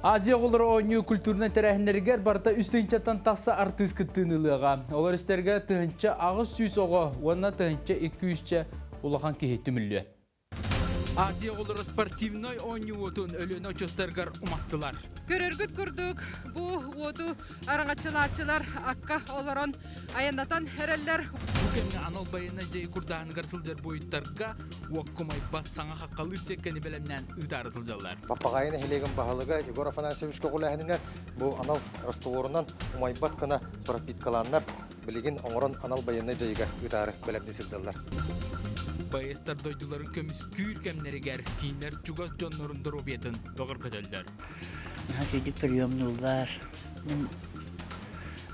Азия оҕолоро оонньуу культурнай тэрээһиннэригэр барыта үс тыһыынчаттан тахса артыыс кыттыыны ылыаҕа. Олор истэргэ 1800 оҕо уонна 1200 улахан киһи түмүллүө. Азия оҕолоро спортивнай оонньуу уотун Өлүөнэ очуостарыгар уматтылар. Көрөргүт курдук, бу уоту араҥаччылааччылар акка олорон айаннатан эрэллэр. Бу кэмҥэ анал байыаннай дьайыы курдааһыныгар сылдьар буойуттарга уоккумайбат саҥа хаххалыыр сиэккэни бэлэмнээн ыытаары сылдьаллар. Баппаҕайы нэһилиэгин баһылыга Егор Афанасьевич көҕүлээһининэн бу анал растворунан умайбат гына пропиткалааннар билигин оҥорон анал байыаннай дьайыыга ыытаары бэлэмнии сылдьаллар. Байыастар дойдуларын көмүскүүр кэмнэригэр кииннэр чугас дьоннорун доруобуйатын бөҕөргөтөллөр. Наһаа үчүгэйдик приемнууллар. Мин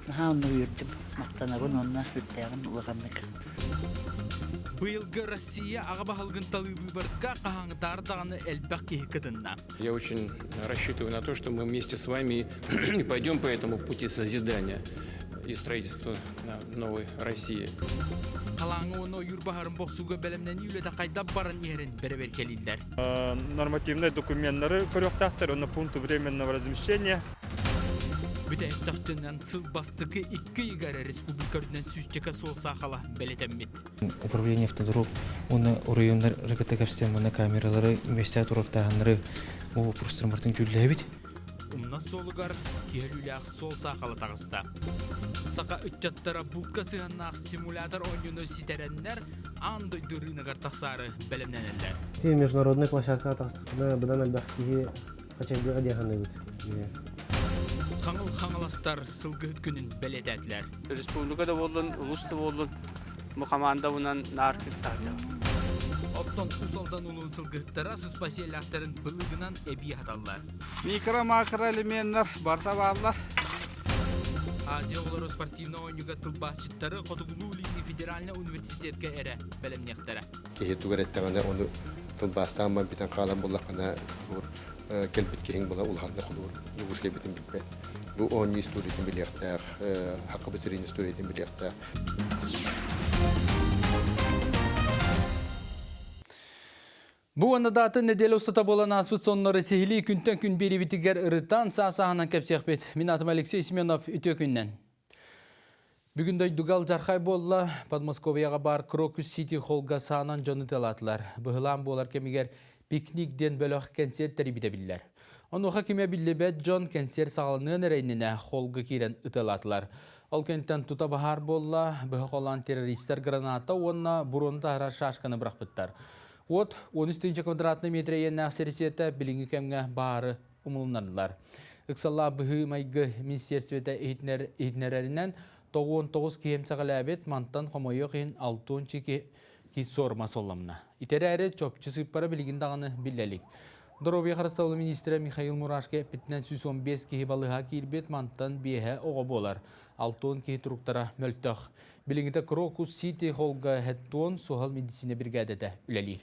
наһаа онно үөрдүм, махтанабын уонна сүрдээҕин улаханнык. Быйылгы Россия аҕа баһылыгын талыы быыбарга хаһааҥҥытааҕар даҕаны элбэх киһи кытынна. Я очень рассчитываю на то, что мы вместе с вами пойдем по этому пути созидания и строительства новой России. Халааҥҥа уонна ойуур баһарын бохсууга бэлэмнэнии үлэтэ хайдах баран иһэрин бэрэбиэркэлииллэр. Нормативнай докуменнары көрүөхтээхтэр уонна пункты временного размещения. Бүтэһик чахчынан сыл бастакы икки ыйыгар республика үрдүнэн сүүсчэкэ суол саахала бэлэтэммит. Управление автодорог уонна оройуоннар ракета кэпсэтэн камералары миэстэ туруортааһыннары бу вопростарын бартын дьүүллэһэбит. Умнас суолугар киһи өлүүлээх суол саахала таҕыста. Саха ыччаттара булка сыһыаннаах симулятор оонньууну ситэрэннэр аан дойду рыногар тахсаары бэлэмнэнэллэр. Ти международный площадкаҕа таҕыстахпына быдан элбэх киһи хачайдыаҕа диэн саныыбыт. Хаҥыл хаҥаластар сылгыһыт күнүн бэлиэтээтилэр. Республика да буоллун, улус да буоллун, бу хамаандабынан наар кыттаатым. Оттон Уус Алдан улуун сылгыһыттара сыспай сиэллээхтэрин былыыгынан эбии аһаталлар. Микро-макро элеменнэр барыта бааллар. Азия оҕолоро спортивнай оонньууга тылбаасчыттары Хотугулуу-Илиҥҥи федеральнай университетка эрэ бэлэмниэхтэрэ. Киһи тугу эрэ эттэҕинэ, ону тылбаастаан барбытын хаалар буоллаххына, кэлбит киһиҥ була улаханнык холуур, улуус кэлбитин билбэт. Бу оонньуу историятын билиэхтээх, Хакабы сирин историятын билиэхтээх. Бу уонна даатын нэдиэлэ устата буолан ааспыт соннору сиһилии күнтэн күн биэриибитигэр ырытан саа-сааһынан кэпсиэхпит. Мин атым Алексей Семенов үтүө күннэн. Бүгүн дойдуга алдьархай буолла. Подмосковьеҕа баар Крокус Сити холга саанан дьону тыалаатылар. Быһылаан буолар кэмигэр пикник диэн бөлөх кэнсиэр тэрийбитэ биллэр. Онуоха кимэ биллибэт дьон кэнсиэр саҕаланыан эрэ иннинэ холга киирэн ытыалаатылар. Ол кэнниттэн тута баһаар буолла, быһа холоон террористар граната уонна буруону таһаарар шашканы бырахпыттар. Уот 13 тыһыынча квадратный метр иэннээх сирисиэтэ билиҥҥи кэмҥэ баары умулуннардылар. Ыксаллаах быһыы-майгы министиэристибэтэ иһитиннэрэринэн, 99 киһи эмсэҕэлээбит, мантан хомойуох иһин 60 киһи суорума суолламна. Ити эрээри чопчу сыыппара билигин даҕаны биллэ илик. Доруобуйа харыстабылын миниистирэ Михаил Мурашко эппитинэн 115 киһи балыыһа киирбит, мантан биэһэ оҕо буолар. 60 киһи туруктара мөлтөх. Билиҥҥитэ Крокус Сити холга Хеттон суһал медицина биригээдэтэ үлэлиир.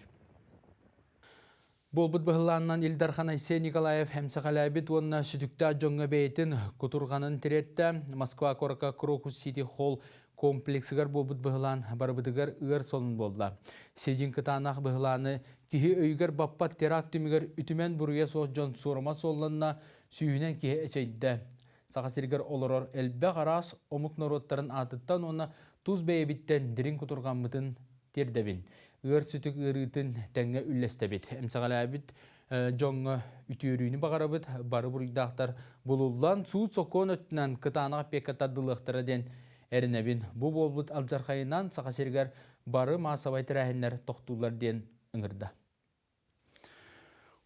Буолбут быһылаанынан Ил Дархан Айсен Николаев эмсэҕэлээбит уонна сүтүктээх дьоҥҥо бэйэтин кутурҕанын тириэртэ. Москва куоракка Крокус Сити Холл комплексыгар буолбут быһылаан барыбытыгар ыар сонун буолла. Сидин кытаанах быһылааны киһи өйүгэр баппат теракт түмүгэр үтүмэн буруйа суох дьон суорума суолланна, сүүһүнэн киһи эчэйдэ. Саха сиригэр олорор элбэх араас омук норуоттарын аатыттан уонна тус бэйэбиттэн дириҥ кутурҕаммытын тиэрдэбин. Ыар сүтүк ыарыытын тэҥҥэ үллэстэбит. Эмсэҕэлээбит дьоҥҥо үтүөрүүнү баҕарабыт, бары буруйдаахтар булуллан, суут-сокуон өттүнэн кытаанах эппиэккэ тардылыахтара диэн эрэнэбин. Бу буолбут алдьархайынан Саха сиригэр бары маассабай тэрээһиннэр тохтууллар диэн ыҥырда.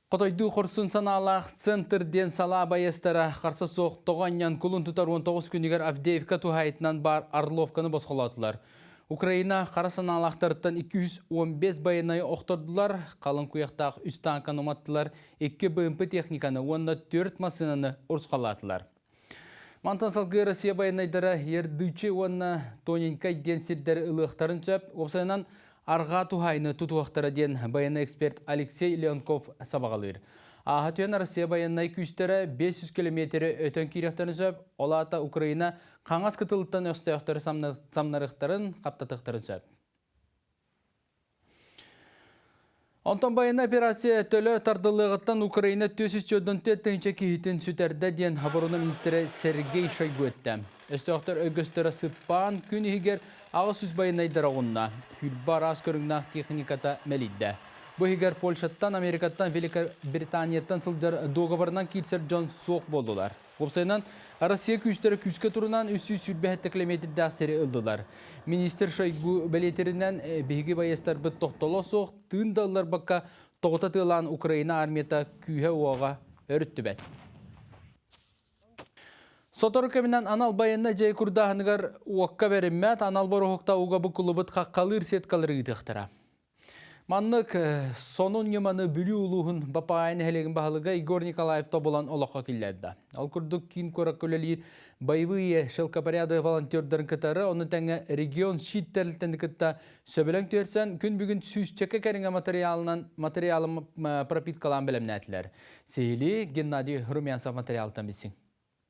Хотойдуу хорсун санаалаах центр диэн салаа байыастара харса суох тоҕо анньан кулун тутар 19 күнүгэр Авдеевка туһаайытынан баар Орловканы босхолоотулар. Украина хара санаалаахтарыттан 215 байыаннайы охтордулар, халыҥ куйахтаах үс тааҥканы уматтылар, икки БМП техниканы уонна түөрт массыынаны урусхаллаатылар. Мантан салгыы Россия байыаннайдара Ердычи уонна Тоненькай диэн сирдэри ылыахтарын сөп. Уопсайынан, арҕаа туһаайыны тутуохтара диэн байыаннай эксперт Алексей Леонков сабаҕалыыр. Ааһа түһэн Россия байыаннай күүстэрэ 500 километры өтөн киириэхтэрин сөп. Ол аата Украина хаҥас кытылыттан өстөөхтөрү самнарыахтарын, хаптатыахтарын сөп. Онтон байыаннай операция төлө тардыллыаҕыттан Украина 444 тыһыынча киһитин сүтэрдэ диэн оборона министрэ Сергей Шойгу эттэ. Өстөөхтөр өйгөстөрө сыппаан, күн иһигэр 800 байыаннайдара оҕунна. Хүрбэ араас көрүҥнээх техниката мэлийдэ. Бу иһигэр Польшаттан, Америкаттан, Великобританияттан сылдьар дуогабарынан киирсэр дьон суох буоллулар. Уопсайынан, Россия күүстэрэ күүскэ турунан 327 километрдаах сири ыллылар. Министр Шойгу бэлиэтиринэн, биһиги байыастарбыт тохтоло суох тыын да ылларбакка тоҕута тыалаан Украина армията күүһэ-уоҕа өрүттүбэт. Сотору кэминэн анал байыаннай дьайыы курдааһыныгар уокка бэриммэт анал бороһуокта ууга буккуллубут хаххалыыр сеткалары ыытыахтара. Маннык сонун ньыманы Бүлүү улууһун Бапаайа нэһилиэгин баһылыга Егор Николаев тобулан олоххо киллэрдэ. Ол курдук киин куоракка үлэлиир боевые шелкопряды волонтердарын кытары, ону тэҥэ регион щит тэрилтэни кытта сөбүлэҥ түһэрсэн, күн бүгүн сүүсчэкэ кэриҥэ материалынан материалы пропиткалаан бэлэмнээтилэр. Сиһилии Геннадий Румянцев материалтан билсиҥ.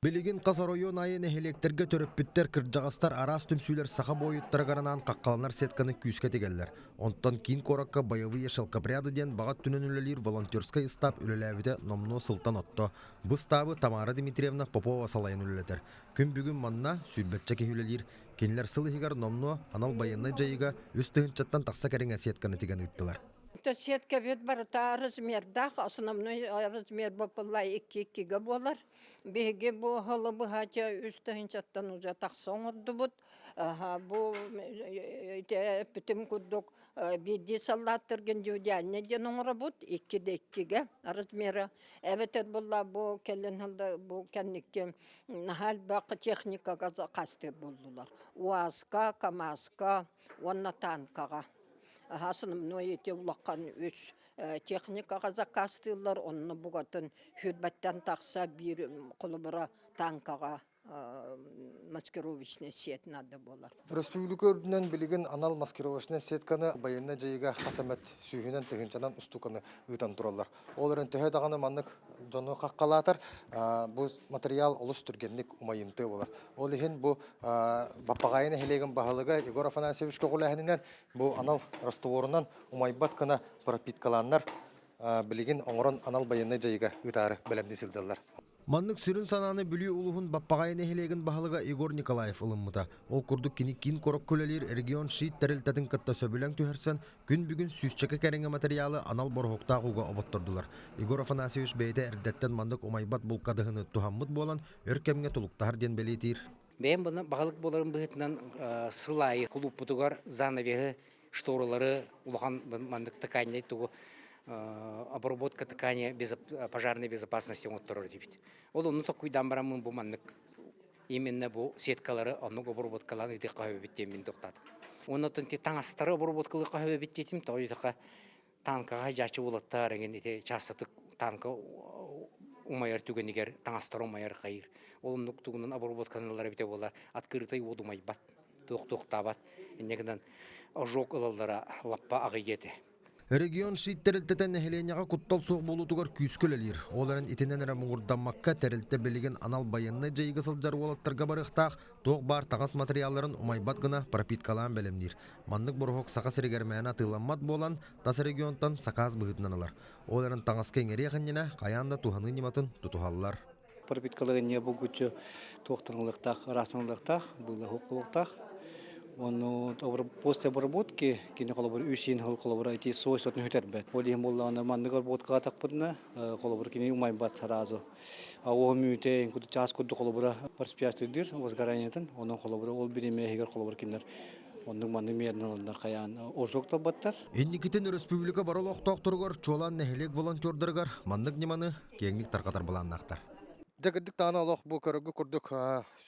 Билигин хас оройуон аайы нэһилиэктэргэ төрөппүттэр, кырдьаҕастар араас түмсүүлэр саха буойуттарыгар анаан хаххаланар сетканы күүскэ тигэллэр. Онтон киин куоракка «Боевые шелкопряды» диэн баҕа өттүнэн үлэлиир волонтерскай ыстаап үлэлээбитэ номнуо сылтан отто. Бу ыстаабы Тамара Дмитриевна Попова салайан үлэлэтэр. Күн бүгүн манна сүүрбэччэ киһи үлэлиир. Кинилэр сыл иһигэр номнуо анал байыаннай дьайыыга үс тыһыынчаттан тахса кэриҥэ сетканы тигэн ыыттылар. Сеткабыт барыта размердаах, основной размер боппулла икки-иккигэ буолар. Биһиги бу сылы быһаччы үс тыһыынчаттан уже тахса оҥордубут. Бу эппитим курдук биирдии саллааттарга индивидуально диэн оҥоробут, икки да иккигэ размера. Эбэтэр буолла бу кэлин бу кэнники наһаа элбэх техникаҕа хастыыр буоллулар. УАЗка, КАМАЗка уонна танкаҕа. Основной ити улахан үс техникаҕа заказтыыллар, онно бугатын сүүрбэттэн тахса биир холобура танкаҕа маскировочная сеть надо буолар. Республика үрдүнэн билигин анал маскировочная сетканы байыаннай дьайыыга хас эмэт сүүһүнэн тыһыынчанан устууканы ыытан тураллар. Ол эрэн төһө даҕаны маннык дьону хаххалаатар, бу материал олус түргэнник умайымтыа буолар. Ол иһин бу Баппаҕаайы нэһилиэгин баһылыга Егор Афанасьевич көҕүлээһининэн бу анал растворунан умайбат гына пропиткалааннар билигин оҥорон анал байыаннай дьайыыга ыытаары бэлэмнии сылдьаллар. Маннык сүрүн санааны Бүлүү улууһун Баппаҕайы нэһилиэгин баһылыга Егор Николаев ылыммыта. Ол курдук кини киин куоракка үлэлиир регион ШИТ тэрилтэтин кытта сөбүлэҥ түһэрсэн, күн бүгүн сүүсчэкэ кэриҥэ матырыйаалы анал бороһуктаах ууга оботтордулар. Егор Афанасьевич бэйэтэ эрдэттэн маннык умайбат булкадыһыны туһаммыт буолан, өр кэмҥэ тулуктаһар диэн бэлиэтиир. Бэйэм баһылык буоларым быһыытынан сыл аайы кулууппутугар занавеһы, шторалары улахан маннык тканьнай тугу обработка ткани пожарной безопасности оҥотторор диибит. Ол онну токкуйдаан бараммын бу маннык именно бу сеткалары оннук обработкалаан ыытыахха сөбүт диэммин тохтаатым. Оннотон ти таҥастары обработкалыахха сөбүт диэтим, тоҕо диэтэххэ танкаҕа дьаачы уолаттар эҥин ити чаастатык танка умайар түгэнигэр таҥастар умайар хайыр. Ол оннук тугунан обработканаллар эбитэ буолар открытый уот умайбат, туох-туохтаабат. Инньэ гынан ожог ылаллара лаппа аҕыйыа этэ. Регион ШИТ тэрилтэтэ нэһилиэнньэҕэ куттал суох буолуутугар күүскэ үлэлиир. Ол эрэн итинэн эрэ муҥурдаммакка тэрилтэ билигин анал байыаннай дьайыыга сылдьар уолаттарга барыахтаах туох баар таҥас материалларын умайбат гына пропиткалаан бэлэмниир. Маннык бороһуок Саха сиригэр мээнэ атыыламмат буолан, тас регионтан сакаас быһыытынан ылар. Ол эрэн таҥаска иҥэриэх иннинэ хайаан да туһаныы ньыматын тутуһаллар. Пропиткалыгы не булгуччу туохтан ылыахтаах, ыраастан ылыахтаах, быылаһык ылыахтаах. Ону после обработки кини холобур үс иин сыл холобура ити свойствотун сүтэрбэт. Ол иһин буоллаҕына маннык обработкаҕа тахпытына холобур кини умайбат сразу. А ол мүтэ чаас курдук холобура воспрепятствуйдыр возгораниетын. Онон холобура ол бириэмэ иһигэр холобур кинилэр оннук маннык миэрин ылыннар хайаан ожог талбаттар. Инникитин республика бары олохтоохторугар, чуолаан нэһилиэк волонтердарыгар маннык ньыманы киэҥник тарҕатар былааннаахтар. Дьэ кырдьык даҕаны олох бу көрөргө курдук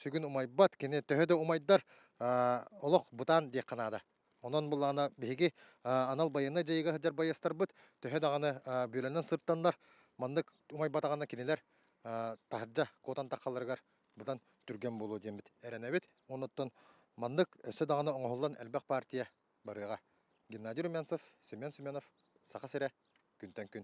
сүгүн умайбат, кини төһө да умайдар олох бытаан диэххэ наада. Онон буллаҕына биһиги анал байыаннай дьайыыга сылдьар байыастарбыт төһө даҕаны бүөлэнэн сыртаннар маннык умайбатаҕына кинилэр таһырдьа куотан таххалларыгар быдан түргэн буолуо диэммит эрэнэбит. Онуттан маннык өссө даҕаны оҥоһуллан элбэх партия барыаҕа. Геннадий Румянцев, Семен Семенов, Саха сирэ, күнтэн күн.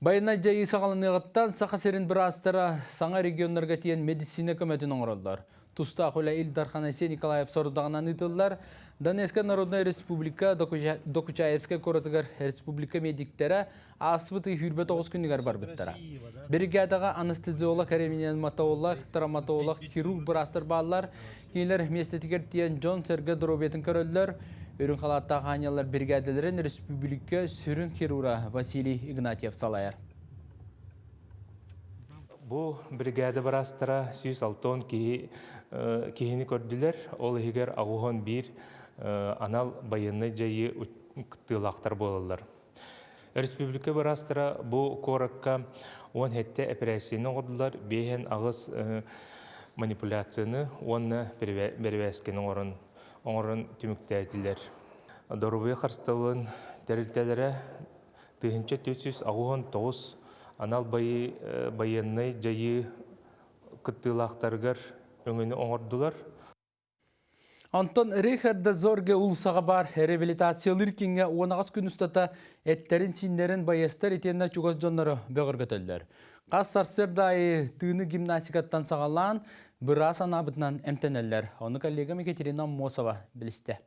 Байынай дьайыы саҕаланыаҕыттан Саха сирин быраастара саҥа регионнарга тиийэн медицина көмөтүн оҥороллор. Тустаах үлэ Ил Дархан Айсен Николаев сорудаҕынан ыытыллар. Донецкай Народнай Республика Докучаевскай куоратыгар республика медиктэрэ ааспыт ый 29 күнүгэр барбыттара. Биригээдэҕэ анестезиолог, реаниматолог, травматолог, хирург быраастар бааллар. Кинилэр миэстэтигэр тиийэн дьон-сэргэ доруобуйатын көрөллөр. Үрүҥ халааттаах аанньаллар биригээдэлэрин республика сүрүн хирура Василий Игнатьев салайар. Бу бригада быраастара 160 киһи киһини көрдүлэр. Ол иһигэр 81 анал байыаннай дьайыы кыттыылаахтар буолаллар. Республика быраастара бу куоракка 17 эпэрээссийэни оҥордулар, 58 манипуляцияны уонна бэрэбээскэни оҥорон оҥорон түмүктээтилэр. Доруобуйа харыстабылын тэрилтэлэрэ 1489 анал байыаннай дьайыы кыттыылаахтарыгар өҥөнү оҥордулар. Онтон Рихарда Зорге уулуссаҕа баар реабилитациялыыр кииҥҥэ уонаҕас күн устата эттэрин-сииннэрин байыастар итиэннэ чугас дьонноро бөҕөргөтөллөр. Хас сарсыарда аайы тыыны гимнастикаттан саҕалаан, быраас анаабытынан эмтэнэллэр. Ону коллегам Екатерина Аммосова билистэ.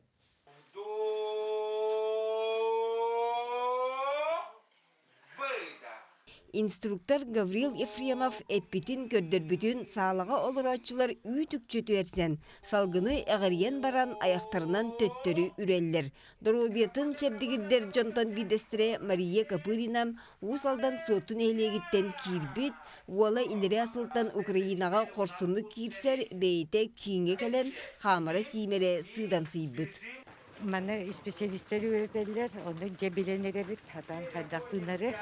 Инструктор Гаврил Ефремов эппитин, көрдөрбүтүн саалаҕа олорооччулар үүт-үкчү түһэрсэн, салгыны эҕирийэн баран айахтарынан төттөрү үрэллэр. Доруобуйатын чэбдигирдэр дьонтон биирдэстэрэ Мария Копырина Уус Алдан Суотту нэһилиэгиттэн киирбит, уола иллэрээ сылтан Украинаҕа хорсуннук киирсэр, бэйэтэ кииҥҥэ кэлэн хаамара-сиимэрэ сыыдамсыйбыт. Маны исписэлиистэр үөрэтэллэр, ону дьэ билэн эрэбит, хатан хайдах гынары.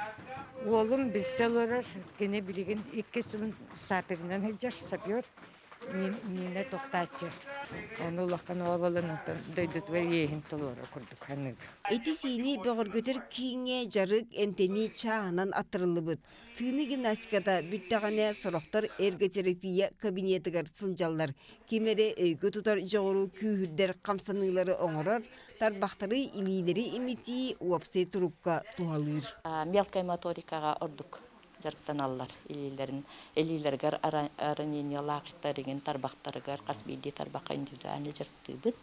Уолум билсэ олорор, кини билигин икки сылын саперынан сылдьар, сапер. Миинэ тохтааччы. Ону улахан уолун онтон дойдутугар иэһин толорор курдук саныыбын. Эти-сиини бөҕөргөтөр кииҥҥэ дьарык, эмтэнии чааһынан аттарыллыбыт. Тыыны гимнастиката бүттэҕинэ сорохтор эрготерапия кабинетыгар сылдьаллар. Ким эрэ өйгө тутар дьоҕуру күүһүрдэр хамсаныылары оҥорор, тарбахтары, илиилэри имитии уопсай турукка туһалыыр. Мелкая моторикаҕа ордук дьарыктаналлар илиилэрин илиилэригэр ранениелаахтарыгын тарбахтарыгар хас биирдии тарбахха индивидуально дьарыктыыбыт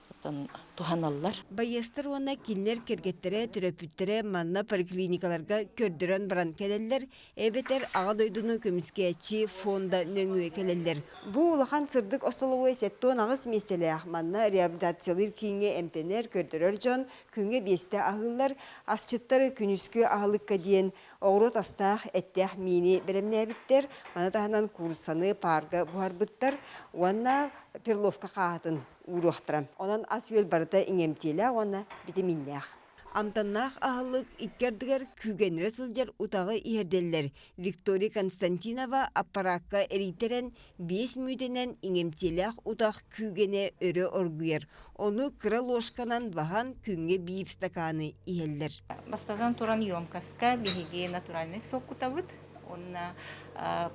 оттон туһаналлар. Байыастар уонна кинилэр кэргэттэрэ, төрөппүттэрэ манна поликлиникаларга көрдөрөн баран кэлэллэр, эбэтэр Аҕа дойдуну көмүскээччи фонда нөҥүө кэлэллэр. Бу улахан сырдык остолобуой 78 миэстэлээх. Манна реабилитациялыыр кииҥҥэ эмтэнэр, көрдөрөр дьон күҥҥэ биэстэ аһыыллар, асчыттар күнүскү аһылыкка диэн Оҕуруот астаах, эттээх миини бэлэмнээбиттэр, маны таһынан кууруссаны паарга буһарбыттар уонна перловка хааһытын ууруохтара. Онон ас-үөл барыта иҥэмтиэлээх уонна битэмииннээх. Амтаннаах аһылык икки ардыгар күүгэннэрэ сылдьар утаҕы иһэрдэллэр. Виктория Константинова аппараакка эрийтэрэн биэс мүнүүтэнэн иҥэмтиэлээх утах күүгэнэ өрө оргуйар. Ону кыра ложканан баһан күҥҥэ биир стаканы иһэллэр. Бастатан туран емкостка биһиги натуральный сок кутабыт уонна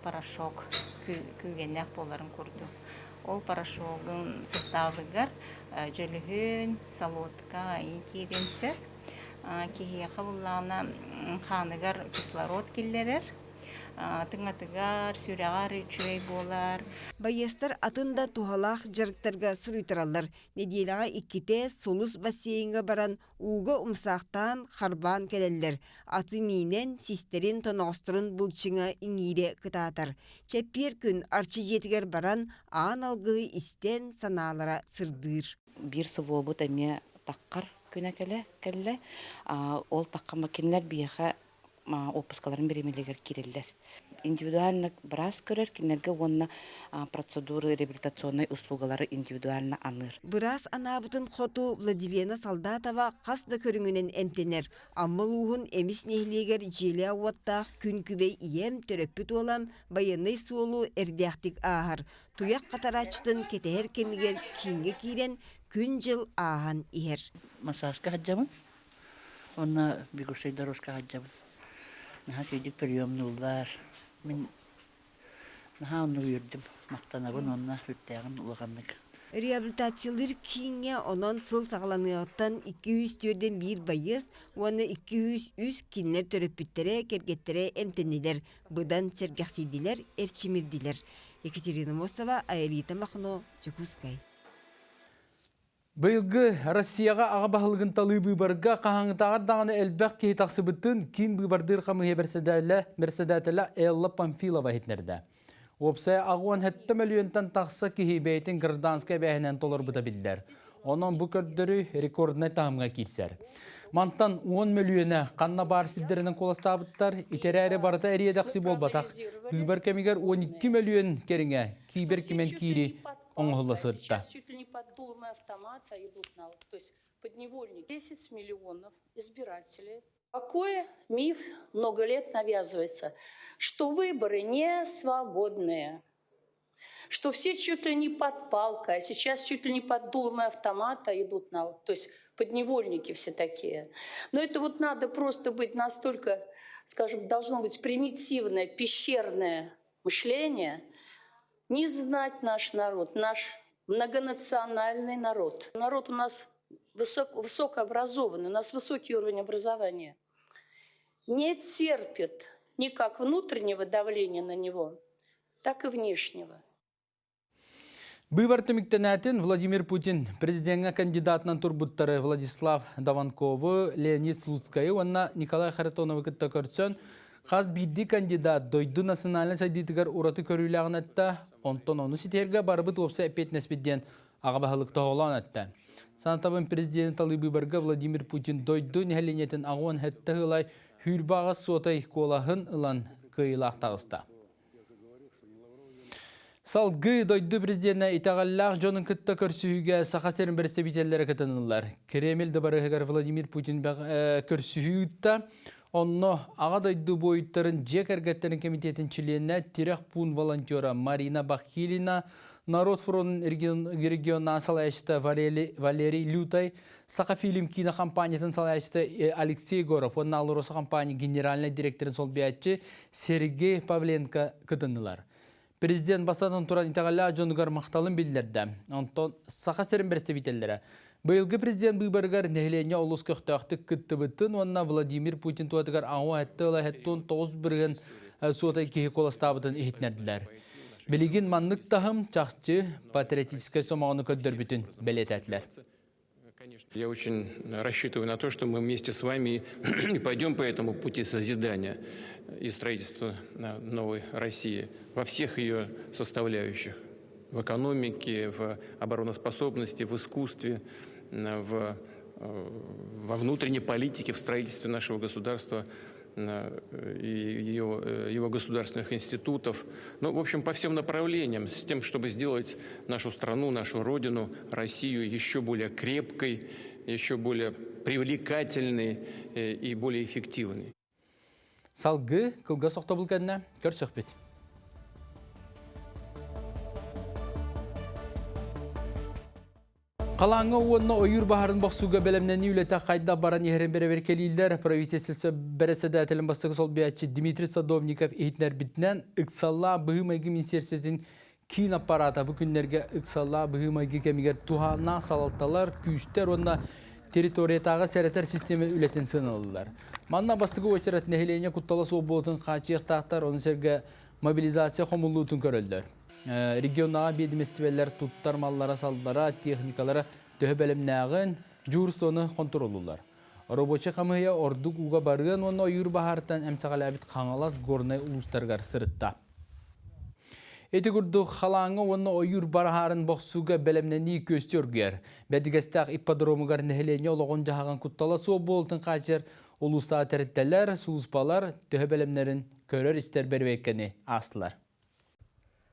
порошок күүгэннээх буоларын курдук. Ол порошогун састаабыгар дьөлүһүн, солодка киириэн сөп. Киһиэхэ буллаҕына хааныгар кислород киллэрэр. Тыҥатыгар, сүрэҕэр үчүгэй буолар. Байыастар атын да туһалаах дьарыктарга суруйтараллар. Нэдиэлэҕэ иккитэ Сулус бассейҥҥа баран ууга умсаахтаан, харбаан кэлэллэр. Аты миинэн, систэрин, тоноҕосторун былчыҥа иҥиирэ кытаатар. Чэппиэр күн Арчы дьиэтигэр баран аан алгыһы истэн санаалара сырдыыр. Биир СВО-бут эмиэ таххар күнэ кэлэ кэллэ. Ол таххама кинилэр биһиэхэ отпускаларын бириэмэлэригэр киирэллэр. Индивидуально быраас көрөр кинилэргэ уонна процедуры реабилитационнай услугалары индивидуально аныыр. Быраас анаабытын хоту Владилена Солдатова хас да көрүҥүнэн эмтэнэр. Амма улууһун Эмис нэһилиэгэр дьиэлээх-уоттаах күн күбэй ийэм, төрөппүт уолам байыаннай суолу эрдээхтик ааһар. Туйах хатарааччытын кэтэһэр кэмигэр кииҥҥэ киирэн күн-дьыл ааһан иһэр. Массажка сылдьабын. Уонна бегущай дорожка сылдьабын. Наһаа үчүгэйдик приемнууллар. Мин наһаа оннук үөрдүм, махтанабын уонна сүрдээҕин улаханнык. Реабилитациялыыр кииҥҥэ онон сыл саҕаланыаҕыттан 241 байыас уонна 203 кинилэр төрөппүттэрэ, кэргэттэрэ эмтэннилэр, быдан сэргэхсийдилэр, эрчимирдилэр. Екатерина Мосова, Аэлита Махно, Дьокуускай. Быйылгы Россияҕа аҕа баһылыгын талыы быыбарга хаһааҥҥытааҕар даҕаны элбэх киһи тахсыбытын киин быыбардыыр хамыыһыйа бэрэссэдээтэлэ Элла Памфилова иһитиннэрдэ. Уопсайа 87 мөлүйүөнтэн тахса киһи бэйэтин гражданскай эбээһинэн толорбута биллэр. Онон бу көрдөрүү рекорднай таһымҥа киирсэр. Мантан 10 мөлүйүөнэ ханна баар сирдэринэн куоластаабыттар, итэрээри барыта эриэдэхси буолбатах. Быыбар кэмигэр 12 мөлүйүөн кэриҥэ кибер кимэн киири оҥоһулла сырытта. Какой миф много лет навязывается, что выборы не свободные, что все чуть ли не под палкой, а сейчас чуть ли не под дулом автомата идут на... То есть подневольники все такие. Но это вот надо просто быть настолько, скажем, должно быть примитивное, пещерное мышление, не знать наш народ, наш многонациональный народ. Народ у нас высокообразованный, у нас высокий уровень образования. Не терпит ни как внутреннего давления на него, так и внешнего. Быыбар түмүктэнээтин Владимир Путин президеҥҥэ кандидатынан турбуттары Владислав Даванковы, Леонид Слуцкайы уонна Николай Харитоновы кытта көрсөн, хас биирдии кандидат дойду национальнай сайдыытыгар ураты көрүүлээҕин эттэ, онтон ону ситиһэргэ барыбыт уопсай эппиэтинэспит диэн аҕа баһылык тоһоҕолоон эттэ. Санатабын президент талыы быыбарга Владимир Путин дойду нэһилиэнньэтин 87 сылай 28 суотай куолаһын ылан кыайыылаах таҕыста. Салгыы дойду президенэ итэҕэллээх дьонун кытта көрсүһүүгэ Саха сирин бэрэстэбиитэллэрэ кытыннылар. Кремль дыбарыһыгар Владимир Путин көрсүһүү ыытта. Онно Аҕа дойду буойуттарын дьиэ кэргэттэрин кэмитиэтин чилиэнэ, тирэх пуун волонтера Марина Бахилина, Народ фронун регионнаан салайааччыта Валерий Лютай, Сахафильм киинэ компаниятын салайааччыта Алексей Егоров уонна АЛРОСА компания генеральнай директорын солбуйааччы Сергей Павленко кытыннылар. Президент бастатан туран итэҕэллээх дьонугар махталын биллэрдэ. Онтон Саха сирин бэрэстэбиитэллэрэ быйылгы президент быыбарыгар нэһилиэнньэ олус көхтөөхтүк кыттыбытын уонна Владимир Путин туһатыгар АУ 79,9 суотай киһи куоластаабытын иһитиннэрдилэр. Билигин маннык таһым чахчы патриотическай сомоҕону көрдөрбүтүн бэлиэтээтилэр. Я очень рассчитываю на то, что мы вместе с вами и пойдем по этому пути созидания и строительства новой России во всех ее составляющих. В экономике, в обороноспособности, в искусстве, во внутренней политике, в строительстве нашего государства и его государственных институтов. Ну, в общем, по всем направлениям, с тем, чтобы сделать нашу страну, нашу родину, Россию еще более крепкой, еще более привлекательной и более эффективной. Салгыы кылгас тохтобул кэннэ көрсөхпүт. Халааҥҥа уонна ойуур баһарын бохсууга бэлэмнэнии үлэтэ хайдах баран иһэрин бэрэбиэркэлииллэр. Правительство бэрэссэдээтэлин бастакы солбуйааччы Дмитрий Садовников иһитиннэрбитинэн, ыксаллаах быһыы-майгы министиэристибэтин киин аппарата бу күннэргэ ыксаллаах быһыы-майгы кэмигэр туһааннаах салалталар, күүстэр уонна территориятааҕы сэрэтэр систиэмэ үлэтин сыаналыыллар. Манна бастакы уочарат нэһилиэнньэ куттала суох буолуутун хааччыйыахтаахтар, ону сэргэ мобилизация хомуллуутун көрөллөр. Регионнаҕа биэдимэстибэлэр туттар маллара-саллара, техникалара төһө бэлэмнээҕин дьуурсуону хонтуруоллууллар. Рабочай хамыыһыйа ордук ууга барыан уонна ойуур баһаарыттан эмсэҕэлээбит Хаҥалас, Горнай улуустарыгар сырытта. Ити курдук халааҥҥа уонна ойуур бараһаарын бохсууга бэлэмнэнии күөстүү оргуйар. Бэрдигэстээх ипподромугар нэһилиэнньэ олоҕун-дьаһаҕын куттала суох буолуутун хааччыйар улуустааҕы тэрилтэлэр, сулууспалар төһө бэлэмнэрин көрөр-истэр бэрэбиэркэни аастылар.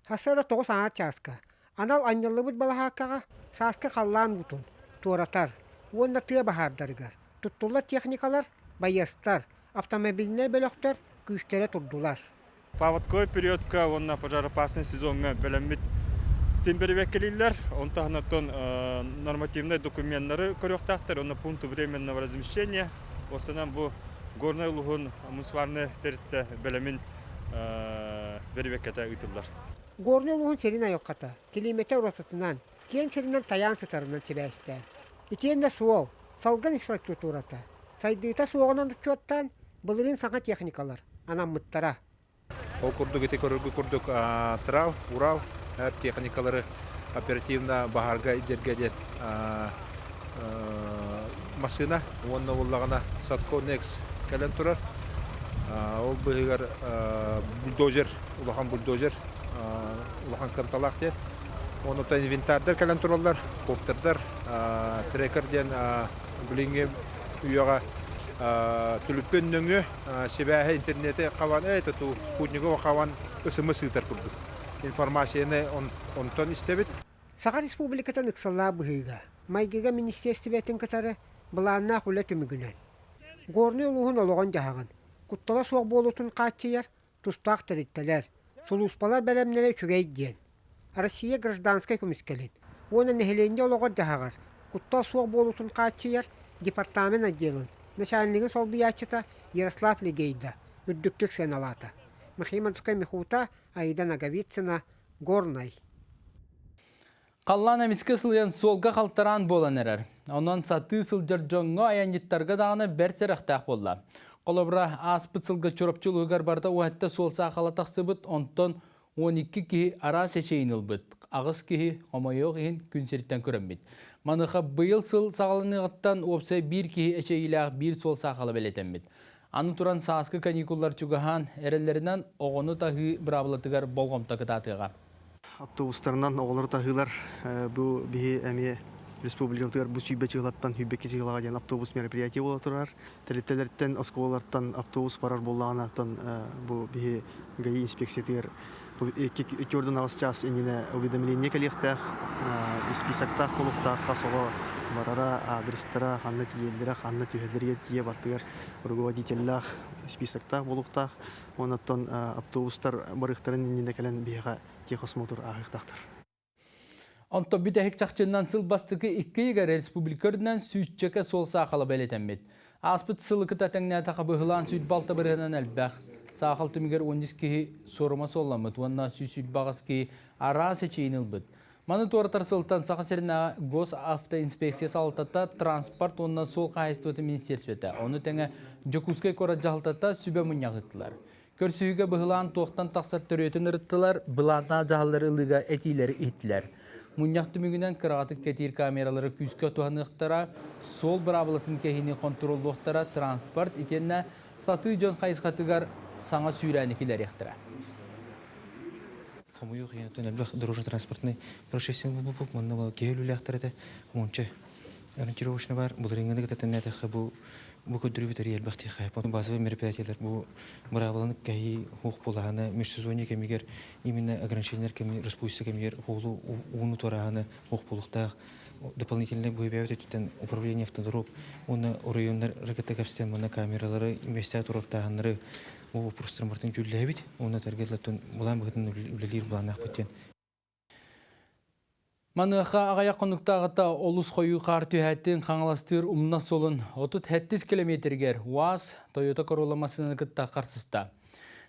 Сарсыарда 9 чааска анал анньыллыбыт балаһааккаҕа сааскы халлаан уутун туоратар уонна тыа баһаардарыгар туттуллар техникалар, байыастар, автомобильнай бөлөхтөр күүстэрэ турдулар. Паводковай периодка уонна пожароопасный сезоҥҥа бэлэммит бэрэбиэркэлииллэр. Онтон таһынан нормативнай докуменнары көрүөхтээхтэр уонна пункты временного размещения. Осынан бу Горнай улууһун муниципальнай тэрилтэ бэлэмин бэрэбиэркэтэ ыытыллар. Горнай улууһун сирин айылҕата, килиимэтэ уратытынан, киэҥ сиринэн тайаан сытарынан сибээстээн. Итиэннэ суол, салгын инфраструктурата сайдыыта суоҕунан учуоттаан, былырыын саҥа техникалар анаммыттара. Ол курдук ити көрөргө курдук Трал, Урал техникалары оперативно баһаарга илдьэргэ диэн массыына уонна буоллаҕына Садко Некс кэлэн турар. Ол быыһыгар бульдозер, улахан бульдозер, улахан кымталаах диэн. Онуттан инвентардар кэлэн тураллар, коптердар, трекер диэн билиҥҥи үйэҕэ түлүппүн нөҥүө сибээһи интернети хабан это ту спутниково хабан ысымы сыытар курдук информацияны онтон истэбит. Саха Республикатын ыксаллаах быһыыга майгыга министиэристибэтин кытары былааннаах үлэ түмүгүнэн Горнай улууһун олоҕун-дьаһаҕын куттала суох буолуутун хааччыйар тустаах тэрилтэлэр, сулууспалар бэлэмнэрэ үчүгэй диэн Россия гражданскай көмүскэлин уонна нэһилиэнньэ олоҕор-дьаһаҕар куттал суох буолуутун хааччыйар департамент отделын начальнигын солбуйааччыта Ярослав Легейда үрдүктүк сыаналаата. Михаил Михута, Аида Ноговицына, Горнай. Халлаан эмискэ сылыйан суолга халтараан буолан эрэр. Онон сатыы сылдьар дьоҥҥо айанньыттарга даҕаны бэрт сэрэхтээх буолла. Холобура, ааспыт сылга Чурапчы улууһугар барыта уһатта суол саахала тахсыбыт, онтон 12 киһи араас эчэйин ылбыт, аҕыс киһи хомойуох иһин күн сириттэн көрөммүт. Маныаха быйыл сыл саҕаланыаҕыттан уопсай биир киһи эчэйиилээх биир суол саахала бэлиэтэммит. Аны туран сааскы каникуллар чугаһаан эрэллэринэн оҕону таһыы быраабылатыгар болҕомто кытаатыаҕа. Автобустарынан оҕолору таһыылар бу биһи эмиэ республикабытыгар бу сүүрбэ чыылаттан сүүрбэкки чыылаҕа диэн автобус мероприятие буола турар. Тэрилтэлэртэн, оскуолалартан автобус барар буоллаҕына, оттон бу биһи ГАИ инспекциятыгар икки аҕыс чаас иннинэ уведомление кэлиэхтээх, исписоктаах буолуохтаах хас оҕо барара, адрестара, ханна тиийэллэрэ, ханна түһэллэригэр тиийэ бартыгар руководителлаах списоктаах буолуохтаах. Онон автобустар барыахтарын иннинэ кэлэн биһиэхэ техосмотр ааһыахтаахтар. Онтон бүтэһик чахчыннан сыл бастакы икки ыйыгар республика үрдүнэн сүүсчэкэ суол саахала бэлиэтэммит. Ааспыт сылы кытта тэҥнээтэхэ быһылаан сүүт балта бырыһынан элбэх. Саахал түмүгэр 13 киһи суорума суолламмыт уонна 128 киһи араас эчэйиини ылбыт. Маны туоратар сылтан Саха сиринээҕи Госавтоинспекция салалтата транспорт уонна суол хаһаайыстыбатын министиэристибэтэ, ону тэҥэ Дьокуускай куорат дьаһалтата сүбэ мунньах ыыттылар. Көрсүһүүгэ быһылаан туохтан тахсар төрүөтүн ырыттылар, былааннаах дьаһаллары ылыыга этиилэри иһиттилэр. Мунньах түмүгүнэн кыраҕатык кэтиир камералары күүскэ туһаныахтара, суол быраабылатын кэһиини хонтуруоллуохтара, транспорт итиэннэ сатыы дьон хайысхатыгар саҥа сүүрээни киллэриэхтэрэ. Хомуйуох иһин элбэх дорожно-транспортный происшествие булбуппут, манна киһи өлүүлээхтэр этэ, уонча ориентировочно бар, былырыыҥҥыны кытта тэннээтэххэ бу бу көрдөрүүбүт эрий элбэх диэххэ. Базовый мероприятиелар бу быраабыланы кэһии хуох буолаһаны межсезонье кэмигэр именно ограничениелар кэми распустится кэмигэр хуолу ууну туорааһыны хуох буолуохтаах дополнительный быһыбэбит өттүттэн управление автодорог уонна оройуоннар кытта кэпсэтэн манна камералары местэ туруортааһыннары бу вопростарын барытын дьүүллэһэбит уонна таргетлаттан былаан быһыытынан үлэлиир былааннаахпыт диэн Маныаха аҕыйах хонуктааҕыта олус хойуу хаар түһээтин Хаҥаластыыр умнас суолун 37 километригэр УАЗ Toyota Corolla массыынаны кытта харсыста.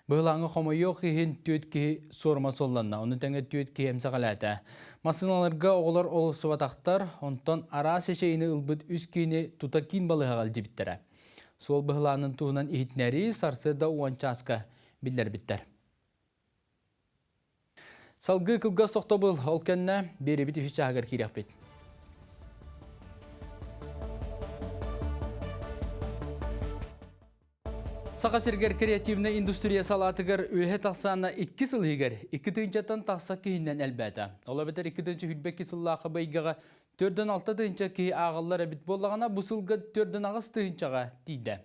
Быһылааҥҥа хомойуох иһин түөрт киһи суорума суолланна, ону тэҥэ түөрт киһи эмсэҕэлээтэ. Массыыналарга оҕолор олорсубатахтар, онтон араас эчэйиини ылбыт үс киһини тута киин балыыһаҕа илдьибиттэрэ. Суол быһылаанын туһунан иһитиннэрии сарсыарда уон чааска биллэрбиттэр. Салгыы кылгас тохтобул, ол кэннэ биэрэбит үһүс чааһыгар киириэхпит. Саха сиригэр креативнай индустрия салаатыгар үөһэ тахсаана икки сыл иһигэр икки тыһыынчаттан тахса киһинэн элбээтэ. Ол эбэтэр 2022 сыллаахы быйгаҕа 4-6 тыһыынча киһи ааҕыллар эбит буоллаҕына, бу сылга 4-8 тыһыынчаҕа тиийдэ.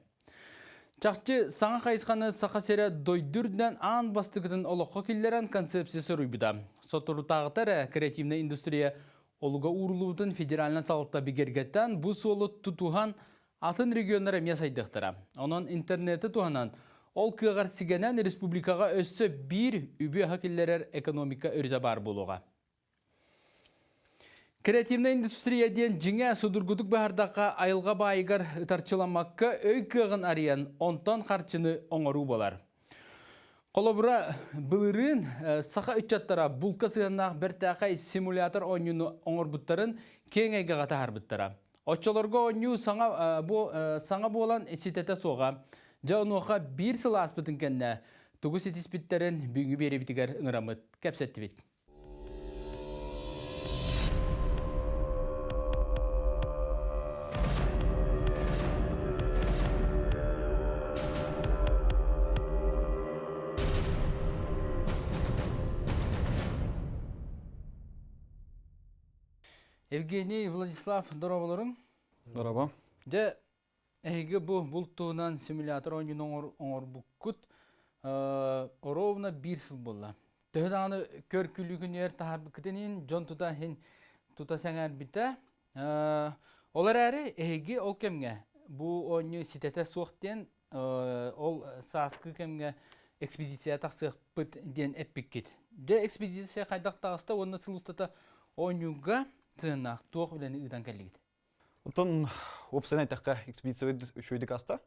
Чахчы, саҥа хайысханы Саха сирэ дойду үрдүнэн аан бастакытын олоххо киллэрэн концепция суруйбута. Соторутааҕыта эрэ креативнай индустрия олуга ууруллубутун федеральнай салалта бигэргэтэн, бу суолу тутуһан атын регионнар эмиэ сайдыахтара. Онон интернети туһанан, ол кыаҕар сигэнэн республикаҕа өссө биир үбү-аһы киллэрэр экономика өрүтэ баар буолуоҕа. Креативнай индустрия диэн дьиҥэ судургутук быһардахха айылҕа баайыгар ытарчыламмакка өй кыаҕын арыйан, онтон харчыны оҥоруу буолар. Холобура, былырыын саха ыччаттара булка сыһыаннаах бэртээхэй симулятор оонньууну оҥорбуттарын киэҥ эйгэҕэ таһаарбыттара. Оччолорго оонньуу саҥа, бу, саҥа буолан ситэтэ суоҕа. Дьэ онуоха биир сыл ааспытын кэннэ тугу ситиспиттэрин бүгүҥҥү биэриибитигэр ыҥыраммыт кэпсэттибит. Евгений Владислав, дорооболоруҥ. Дорообо. Дьэ, Эһиги бу булт туһунан симулятор оонньууну оҥорбуккут оруобуна биир сыл буолла. Төһө даҕаны көр күлүүкүнүгэр таһаарбыккытын иһин дьон тута иһин тута сэҥээрбитэ. Ол эрээри эһиги ол кэмҥэ бу оонньуу ситэтэ суох диэн ол сааскы кэмҥэ экспедиция тахсыахпыт диэн эппиккит. Дьэ экспедиция хайдах таҕыста уонна сыл устата оонньууга сыһыаннаах туох үлэни ыытан кэллигит? Оттон уопсайынан эттэххэ, экспедициябыт үчүгэйдик ааста.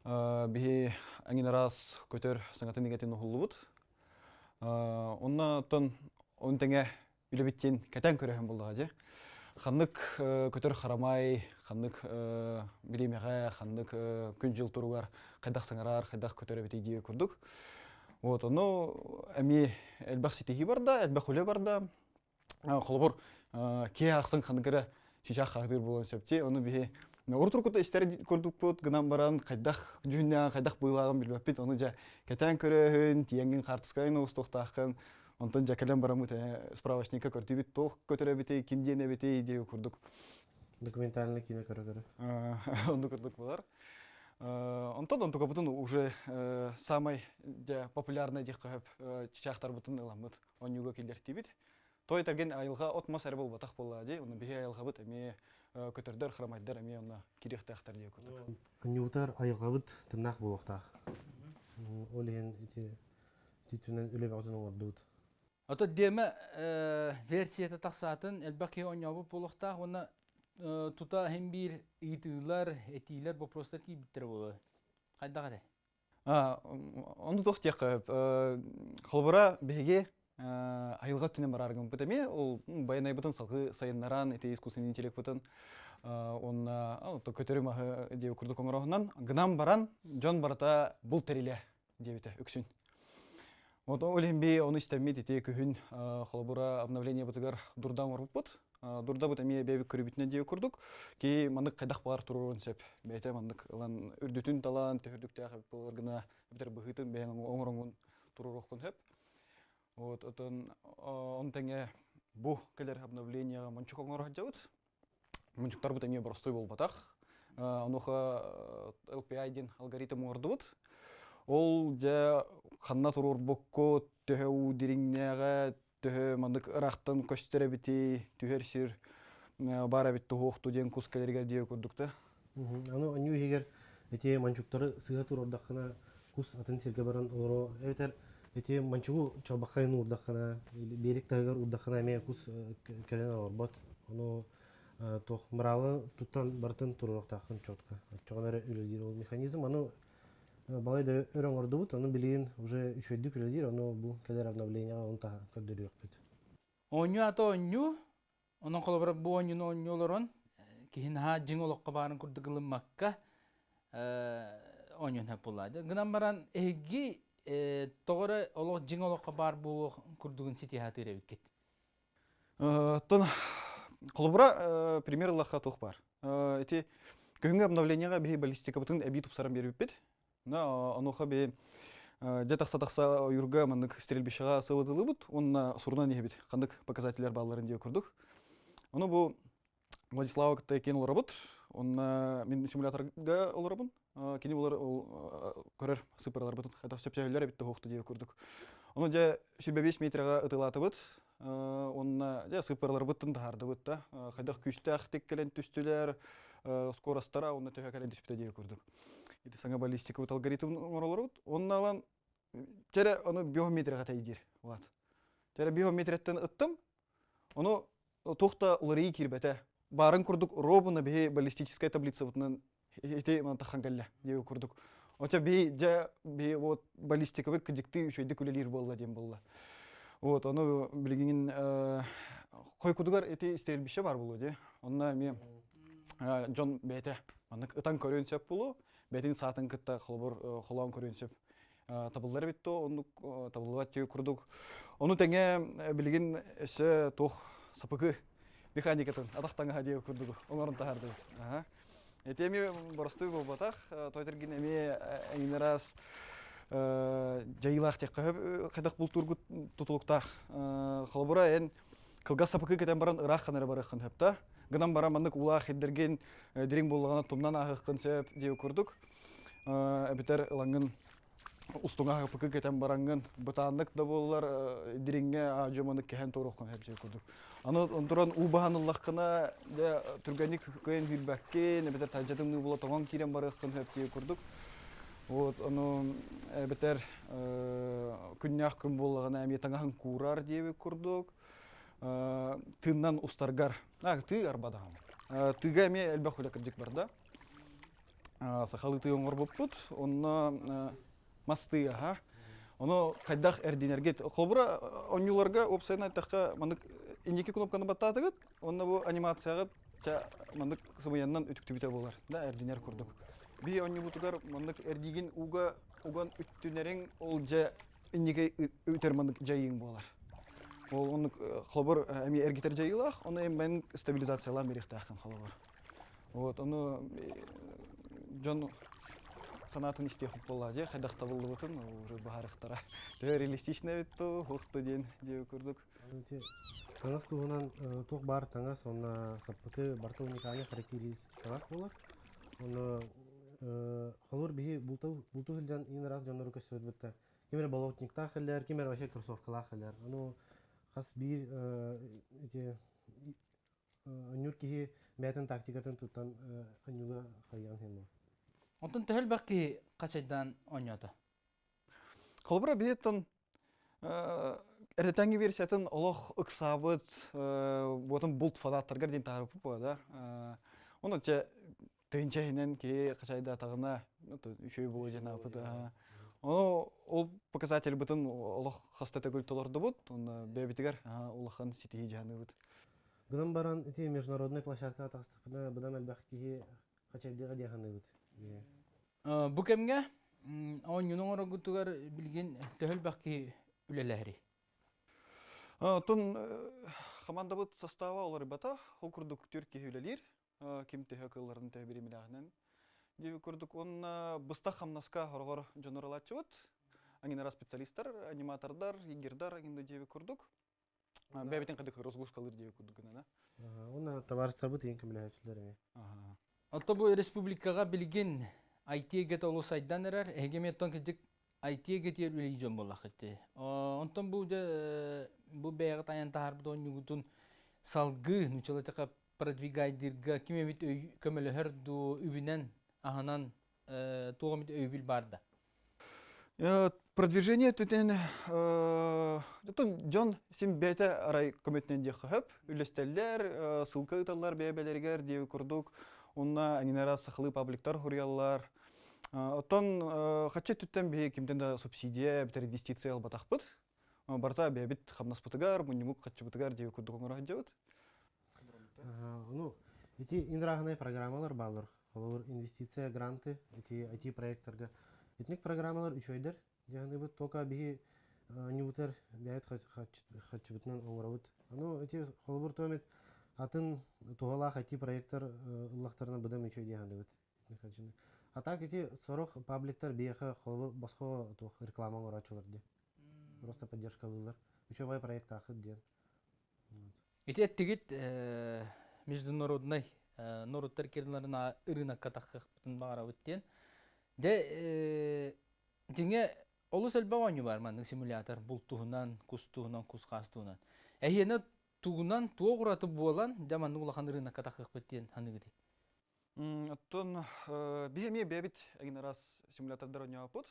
Биһи эҥин араас көтөр саҥатын иҥэтин уһуллубут. Онно оттон он тэҥэ үлэбиттин кэтэн көрөһөн буоллаҕа дьэ. Ханнык көтөр харамай, ханнык бириэмэҕэ, ханнык күн-дьыл туругар хайдах саҥарар, хайдах көтөр эбитий диye курдук. Вот, ону эмиэ элбэх ситиһии барда, элбэх үлэ барда. Холобур, киһи ахсын ханнык эрэ чычаах хаһытыыр буолуон сөп дии. Ону биһи урут уруккута истэр курдукпут гынан баран хайдах дьүһүннээҕин, хайдах быылааҕын билбэппит. Ону дьэ кэтээн көрөөһүн, тиийэҥҥин хаартыскайын оҕустуохтааххын. Онтон дьэ кэлэн бараммыт справочникка көрдүүбүт туох көтөр эбитий, ким диэн эбитий диэби курдук. Документальный кино көрө-көрө. Оннук курдук буолар. Онтон онтукабытын уже самай дьэ популярный диэххэ сөп чычаахтарбытын ыламмыт оонньууга киллэртибит. Той этэргин айылҕа от-мас эрэ буолбатах буоллаа дии. Онно биһи айылҕабыт эмиэ көтөрдөр, храмайдар эмиэ онно кириэхтээхтэр диye курдук. Анньуутар айылҕабыт тыннаах буолуохтаах. Ол иһин ити итинэн үлэ бөҕөтүн оҥордубут. Ото дема версията тахсаатын элбэх киһи оонньообут буолуохтаах уонна тута иһин биир ыйытыылар, этиилэр, боппуруостар киирбиттэрэ буолуо. Хайдах этэй? Ону туох диэххэ холобура биһиги айылҕа өттүнэн бараар гыммыт эмиэ ол байанайбытын салгыы сайыннаран ити искусственный интеллектпытын уонна көтөрү маһы диэби курдук оҥороһунан гынан баран дьон барыта бул тэрилэ диэбитэ үксүн. Вот ол иһин би ону истэммит ити күһүн холобура обновлениебытыгар дурда оҥорбуппут. Дурдабыт эмиэ бэйэбит көрүүбүтүнэн диэби курдук ки маннык хайдах баҕар туруорун сөп. Бэйэтэ маннык ылан үрдүтүн талан төһүрдүктээх эбит буолар гына эбэтэр быһыытын бэйэҥ оҥороҥун туруоруоххун сөп. Вот отон он тэҥэ бу кэлэр обновлениеҕа мончук оҥоро сылдьабыт. Мунчуктарбыт эмиэ боростуой буолбатах. Онуоха LPI диэн алгоритм оҥордубут. Ол дьэ ханна туруорбуккут, төһө уу дириҥнээҕэ, төһө маннык ыраахтан көстөр эбитий, түһэр сир баар эбит туһуохту диэн кус кэлэригэр диэ курдук да. Аны онньуу иһигэр ити манчуктары сыыһа туруордаххына кус атын сиргэ баран олоро эбэтэр ити манчугу чалбаххайын уурдаххына биэрик таһыгар уурдаххына эмиэ кус кэлэн олорбот. Ону туох мыраалы туттан барытын туруорахтааххын четко. Оччоҕуна эрэ үлэлиир ол механизм. Аны балай да өр оҥордубут, ону билигин уже үчүгэйдик үлэлиир, ону бу кэлэр обновлениеҕа ону таһа көрдөрүөхпүт. Оонньуу ата оонньуу, онон холобура бу оонньууну оонньуу олорон киһи наһаа дьиҥ олоххо баарын курдук ылыммакка оонньуон сөп буолла. Гынан баран эһиги тоҕо эрэ олох дьиҥ олоххо баар буолуох курдугун ситиһэ сатыыр эбиккит. Оттон холобура пример ыллахха туох баар. Ити күһүҥҥү обновлениеҕа биһи баллистикабытын эбии тупсаран биэрбиппит. Онуоха би дьэ тахса-тахса ойуурга маннык стрельбищеҕа сылытылыбыт уонна сурунан иһэбит ханнык показателлэр баалларын диye курдук. Ону бу Владислава кытта киэн олоробут. Онно мин симуляторга олоробун. Кини олор көрөр сыпыраларбытын хайдах сөпсөһөллөр эбит туһуохту диye курдук. Ону дьэ 25 метрга ытылаатыбыт. Онно дьэ сыпыраларбытын таһаардыбыт да. Хайдах күүстээхтик кэлэн түстүлэр, скоростара онно төһө кэлэн түспүтэ диye курдук. Ити саҥа баллистикабыт алгоритм оҥоролорбут. Онно алан Тере ону биометрияҕа тэйдиир. Вот. Тере биометрияттан ыттым. Ону туох да уларыйыы киирбэтэ. Баарын курдук ровно биһи баллистическай таблицабытынан ити мантахан кэллэ диэби курдук. Оча би дьэ би вот баллистикабыт кыдьыктыы үчүгэйдик үлэлиир буолла диэн буолла. Вот ону билигин хойкутугар ити стрельбище бар буолуо дии. Онно эмиэ дьон бэйэтэ маннык ытан көрүөн сөп буолуо. Бэйэтин саатын кытта холобур холоон көрүөн сөп. Табыллар эбит то оннук табыллыбат тиэ курдук. Ону тэҥэ билигин өссө туох сапыкы механикатын атах таҥаһа диэ курдук оҥорон таһаардыбыт. Ити эмиэ боростуой буолбатах, тойтергин эмиэ эҥин араас дьайыылаах диэххэ хайдах бултуургут тутулуктаах. Холобура, эн кылгас сапыкы кэтэн баран ыраах ханара барыаххын сөп да. Гынан баран маннык уулаах ирдэргин дириҥ буоллаҕына тумнан ааһыаххын сөп диэ курдук. Эбэтэр ылаҥҥын устуҥа хапыкы кэтэн бараҥҥын бытааннык да буоллар дириҥҥэ аадьу маны кэһэн туоруоххун сөп курдук. Аны онтуран уу баһан ыллаххына дьэ түргэнник кыайан сүүрбэккин эбэтэр таһырдьа тымныы буола тоҥон киирэн барыаххын сөп диэ курдук. Вот ону эбэтэр күннээх күн буоллаҕына эмиэ таҥаһын куурар диэбит курдук. Тыыннан устаргар тыы арбадаҕым. Тыыга эмиэ элбэх үлэ кырдьык барда. Сахалыы тыы оҥорбуппут. Онно мас тыы аһа. Ону хайдах эрдинэргит. Холобура, оонньууларга уопсайынан эттэххэ, маннык инники кнопканы баттаатыгыт, уонна бу анимацияҕыт маннык сымыйаннан үтүктүбүтэ буолар, да, эрдинэр курдук. Би оонньуубутугар маннык эрдиигин ууга уган үттүнэриҥ, ол дьэ инники үтэр маннык дьайыыҥ буолар. Ол оннук холобур эмиэ эргитэр дьайыылаах, ону эмэн стабилизациялаан биэриэхтээххин холобур. Вот, ону дьон санаатын истиэх буолла дьэ хайдах табыллыбытын уже баһарыхтара. Төһө реалистично эбит ту, хух диэн диэби курдук. Таҥас туһунан туох баар таҥас уонна саппыкы барыта уникальный характеристикалаах буолар. Онно холобур биһи бултуу сылдьан иин араас дьоннору көрсүбүт ким эрэ болотниктаах кэллэр, ким эрэ вообще кроссовкалаах кэллэр. Ону хас биир эти Онньуур киһи бэйэтин тактикатын туттан онньууга хайыан иһин Онтон төһө элбэх киһи хачайдаан оонньоото? Холобура биһиттэн эрдэтээҥҥи версиятын олох ыксаабыт буотун булт фанаттаргар диэн таһаарбыппыт буо да. Ону те тыһыынча иһинэн киһи хачайдаатаҕына үчүгэй буолуо диэн ааппыт. Ону ол показательбытын олох хаста төгүл толордубут. Онно бэйэбитигэр улахан ситиһии дьаһаныбыт. Гынан баран ити международный площадкаҕа таҕыстахпына быдан элбэх киһи хачайдыаҕа диэн саныыбыт. Бу кэмҥэ оонньууну оҥороргутугар билигин төһө элбэх киһи үлэлэһэрий? Оттон хамаандабыт состава уларыйбата. Ол курдук түөрт киһи үлэлиир. Ким төһө кыылларын төһө биримилээҕинэн диэбит курдук уонна быстах хамнаска хороҕор дьоннор ылааччыбыт. Аңинара специалистар, аниматордар, егердар аңинда диэбит курдук. Бэйэбитин кадык разгрузкалыыр диэбит курдук гынана. Уонна табаарыстарбыт иин көмөлөһөөччүлэр эмиэ. Отто бу республикаҕа билигин IT-гэ олус сайдан эрэр. Эһиги эмиэ оттон кырдьык IT-гэ тиэр үлэлии дьон буоллаххыт. Онтон бу дьэ бу бэйэҕит айан таһаарбыт оонньуугутун салгыы нууччалыы продвигайдыырга ким эбит көмөлөһөр дуу үбүнэн аһынан туох эмит өйөбүл баар да? Продвижение түтэн дьон син бэйэтэ арай көмөтүнэн диэххэ сөп. Үллэстэллэр, ссылка ыыталлар бэйэ-бэйэлэригэр диэби курдук. Онно эҥин сахалыы пабликтар хуруйаллар. Оттон хаччы өттүттэн биһи кимтэн да субсидия эбэтэр инвестиция ылбатахпыт. Барыта бэйэбит хамнаспытыгар, мунньумук хаччыбытыгар диэби курдук оҥоро сылдьабыт. Ну, ити инрааһынай программалар бааллар. Холобур, инвестиция, гранты, ити IT-проекттарга. Итинник программалар үчүгэйдэр. Дьаһаныбыт только биһи ньубутар бэйэт хаччыбытынан оҥоробут. Ну, ити холобур туомит атын туһалаах IT-проекттар ыллахтарына быдан үчүгэй дьаһаныбыт. А так ити сорох пабликтар биһиэхэ холобур босхо туох реклама оҥорооччулар дии. Просто поддержкалыыллар. Үчүгэй проекттаахыт диэн. Ити эттигит международнай норуттар кириларын ырыынакка тахсыахпытын баҕарабыт диэн. Дьэ, дьиҥэ олус элбэх оонньуу бар маннык симулятор булт туһунан, кус туһунан, кус-хаас туһунан. Эһиэнэ тугунан туох ураты буолан, дьэ маннык улахан ырыынакка тахсыахпыт диэн саныыгытый? Оттон биһи эмиэ бэйэбит эгин араас симулятордар оонньооппут.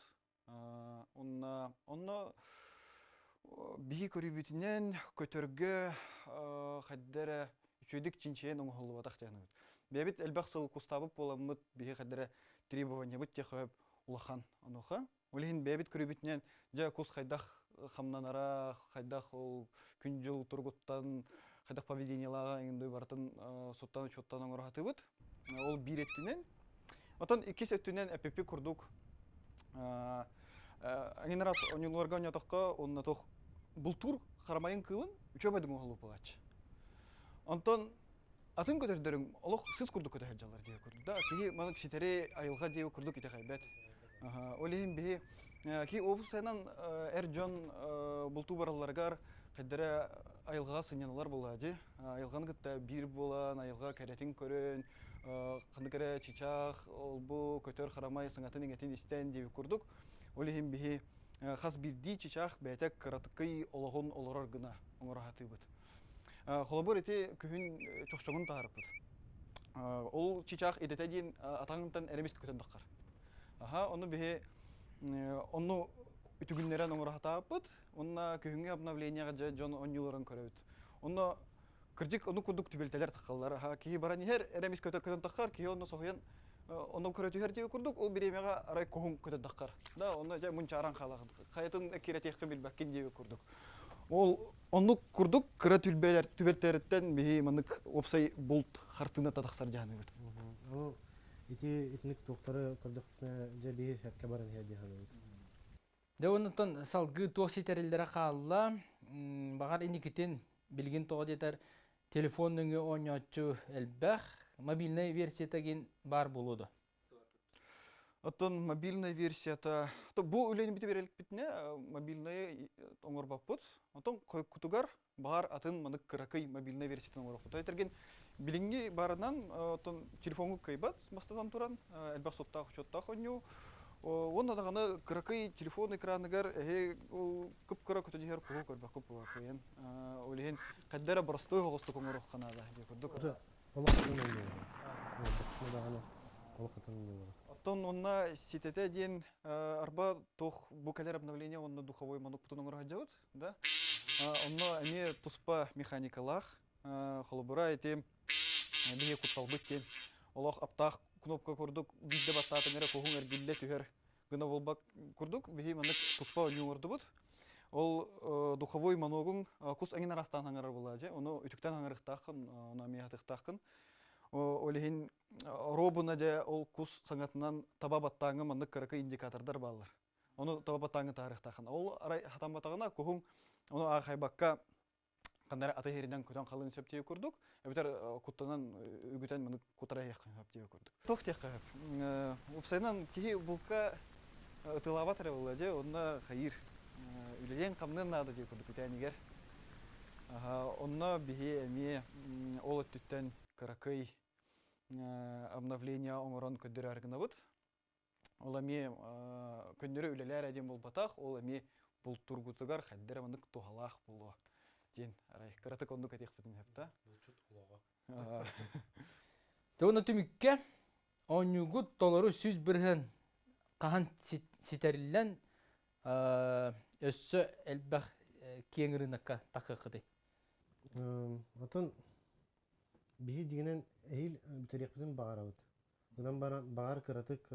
Онно онно биһи көрүүбүтүнэн көтөргө хайда эрэ үчүгэйдик чинчийэн оҥоһуллубатах диэн. Бэйэбит элбэх сыл кустаабыт буоламмыт биһи хайда эрэ требованиябыт диэхэ сөп. улахан онуоха. Ол иһин бэйэбит көрүүбүтүнэн дьэ кус хайдах хамнанара, хайдах ол күн-дьыл туругуттан, хайдах поведениелааҕа эҥин барытын суттан-учуоттан оҥоро сатыыбыт. Ол биир өттүнэн. Оттон иккис өттүнэн эппиппит курдук эҥин раз онньууларга онньотоххо уонна туох бултуур харамайын кыылын үчүгэй бадыҥ оһолууппалааччы. Онтон атын көтөрдөрүҥ олох сыс курдук көтө сылдьаллар диэ курдук да киһи маннык ситэри айылҕа диэ курдук итэҕэйбэт. Ол иһин биһи ки уопсайынан эр дьон бултуу баралларыгар хайдара айылҕаҕа сынньаналар буолаа дии. Айылҕаны кытта биир буолан, айылҕа кэрэтин көрөн, ханнык эрэ чычаах, олбу көтөр харамай саҥатын-иҥэтин истэн диэбит курдук. Ол иһин биһи хас биирдии чычаах бэйэтэ кыратыкый олоҕун олорор гына оҥоро сатыыбыт. Холобур, ити күһүн чохчоҥун таһаарыппыт. Ол чычаах идэтэ диэн атаҕынтан эрэ эмискэ көтөн таххар. Аха, ону биһи онну үтүгүннэрэн оҥоро сатаабыппыт. Онно күһүҥҥү обновлениеҕа дьэ дьон оонньууларын көрөбүт. Онно кырдьык ону курдук түбэлтэлэр таххаллар. Аха, киһи баран иһэр, эрэ эмискэ көтөн таххар, киһи онно соһуйан онно көрө түһэр диэки курдук, ол бириэмэҕэ арай куһун көтөн таххар. Да, онно дьэ мунчааран хаалаҕын. Хайатын кирэтиэххин билбэккин диэбит курдук. Ол оннук курдук кыра түлбэлэр түбэлтэриттэн биһи маннык уопсай булт хартыыната тахсар дьаһаныбыт. Ол ити итинник туохтары көрдөхпүнэ дьэ биһи сөпкө баран иһэр дии саныыбыт. Дьэ онтон салгыы туох ситэриллэрэ хаалла. Баҕар инникитин билигин тоҕо диэтэр телефон нөҥүө оонньооччу элбэх. Мобильнай версията гин баар буолуо дуо? Оттон мобильная версията, бу үлэни бүтүп эрэликпитинэ мобильнайы оҥорбоппут. Оттон хойуккутугар баҕар атын манык кыракый мобильнай версиятын оҥоруохпут. Этэргин билиҥҥи барынан оттон телефоҥҥа кыайбат бастатан туран элбэх суоттаах учуоттаах оонньуу. Уонна даҕаны кыракый телефон экраныгар эһи кып-кыра көтөн иһэр куһу көрбөккө буолар кыайан. Ол иһин хайда эрэ боростуой оҕустук оҥоруохха наада диye курдук. Олох атын оонньуулара. Даҕаны олох атын оонньуулара. Оттон онно ситэтэ диэн арба туох бу кэлэр обновление уонна духовой монукпутун оҥоро сылдьабыт, да? Онно эмиэ туспа механикалаах. Холобура ити биһи кутталбыт диэн олох аптаах кнопка курдук биирдэ баттаатыҥ эрэ куһуҥ эргиллэ түһэр гына буолбат курдук биһи маннык туспа оонньуу оҥордубут. Ол духовой моногуҥ кус эҥин араастаан хаҥарар буолаа дьэ. Ону үтүктэн хаҥарыахтааххын, ону эмиэ хатыахтааххын. Ол иһин робуна дьэ ол кус саҥатынан таба баттааҥҥа маннык кыракый индикатордар бааллар. Ону таба баттааҥҥа таарыахтааххын. Ол арай хатамматаҕына куһуҥ ону аахайбакка ханна эрэ аты иһиринэн көтөн халыан сөп диэбит курдук, эбэтэр куттанан үгүтэн маны кутара иһиэххин сөп диэбит курдук. Туох диэххэ сөп. Уопсайынан киһи булка ытылаабат эрэ буолла дьэ, онно хайыыр. Үлэлиэн-хамныан наада диэ курдук үтээнигэр. Онно биһи эмиэ ол өттүттэн кыракый обновление оҥорон көрдөрөөр гынабыт. Ол эмиэ көннөрү үлэлээр диэн буолбатах, ол эмиэ бултуургутугар хайда эрэ маннык туһалаах буолуо диэн арай кыратык оннук этиэхпитин сөп да. Булчут олоҕо. Тугуна түмүккэ оонньуугут толору 100% хаһан ситэриллэн өссө элбэх киэҥ ырыынакка тахыаххытый? Отон биһи дьиҥинэн эһиил бүтэриэхпитин баҕарабыт. Гынан баран баҕар кыратык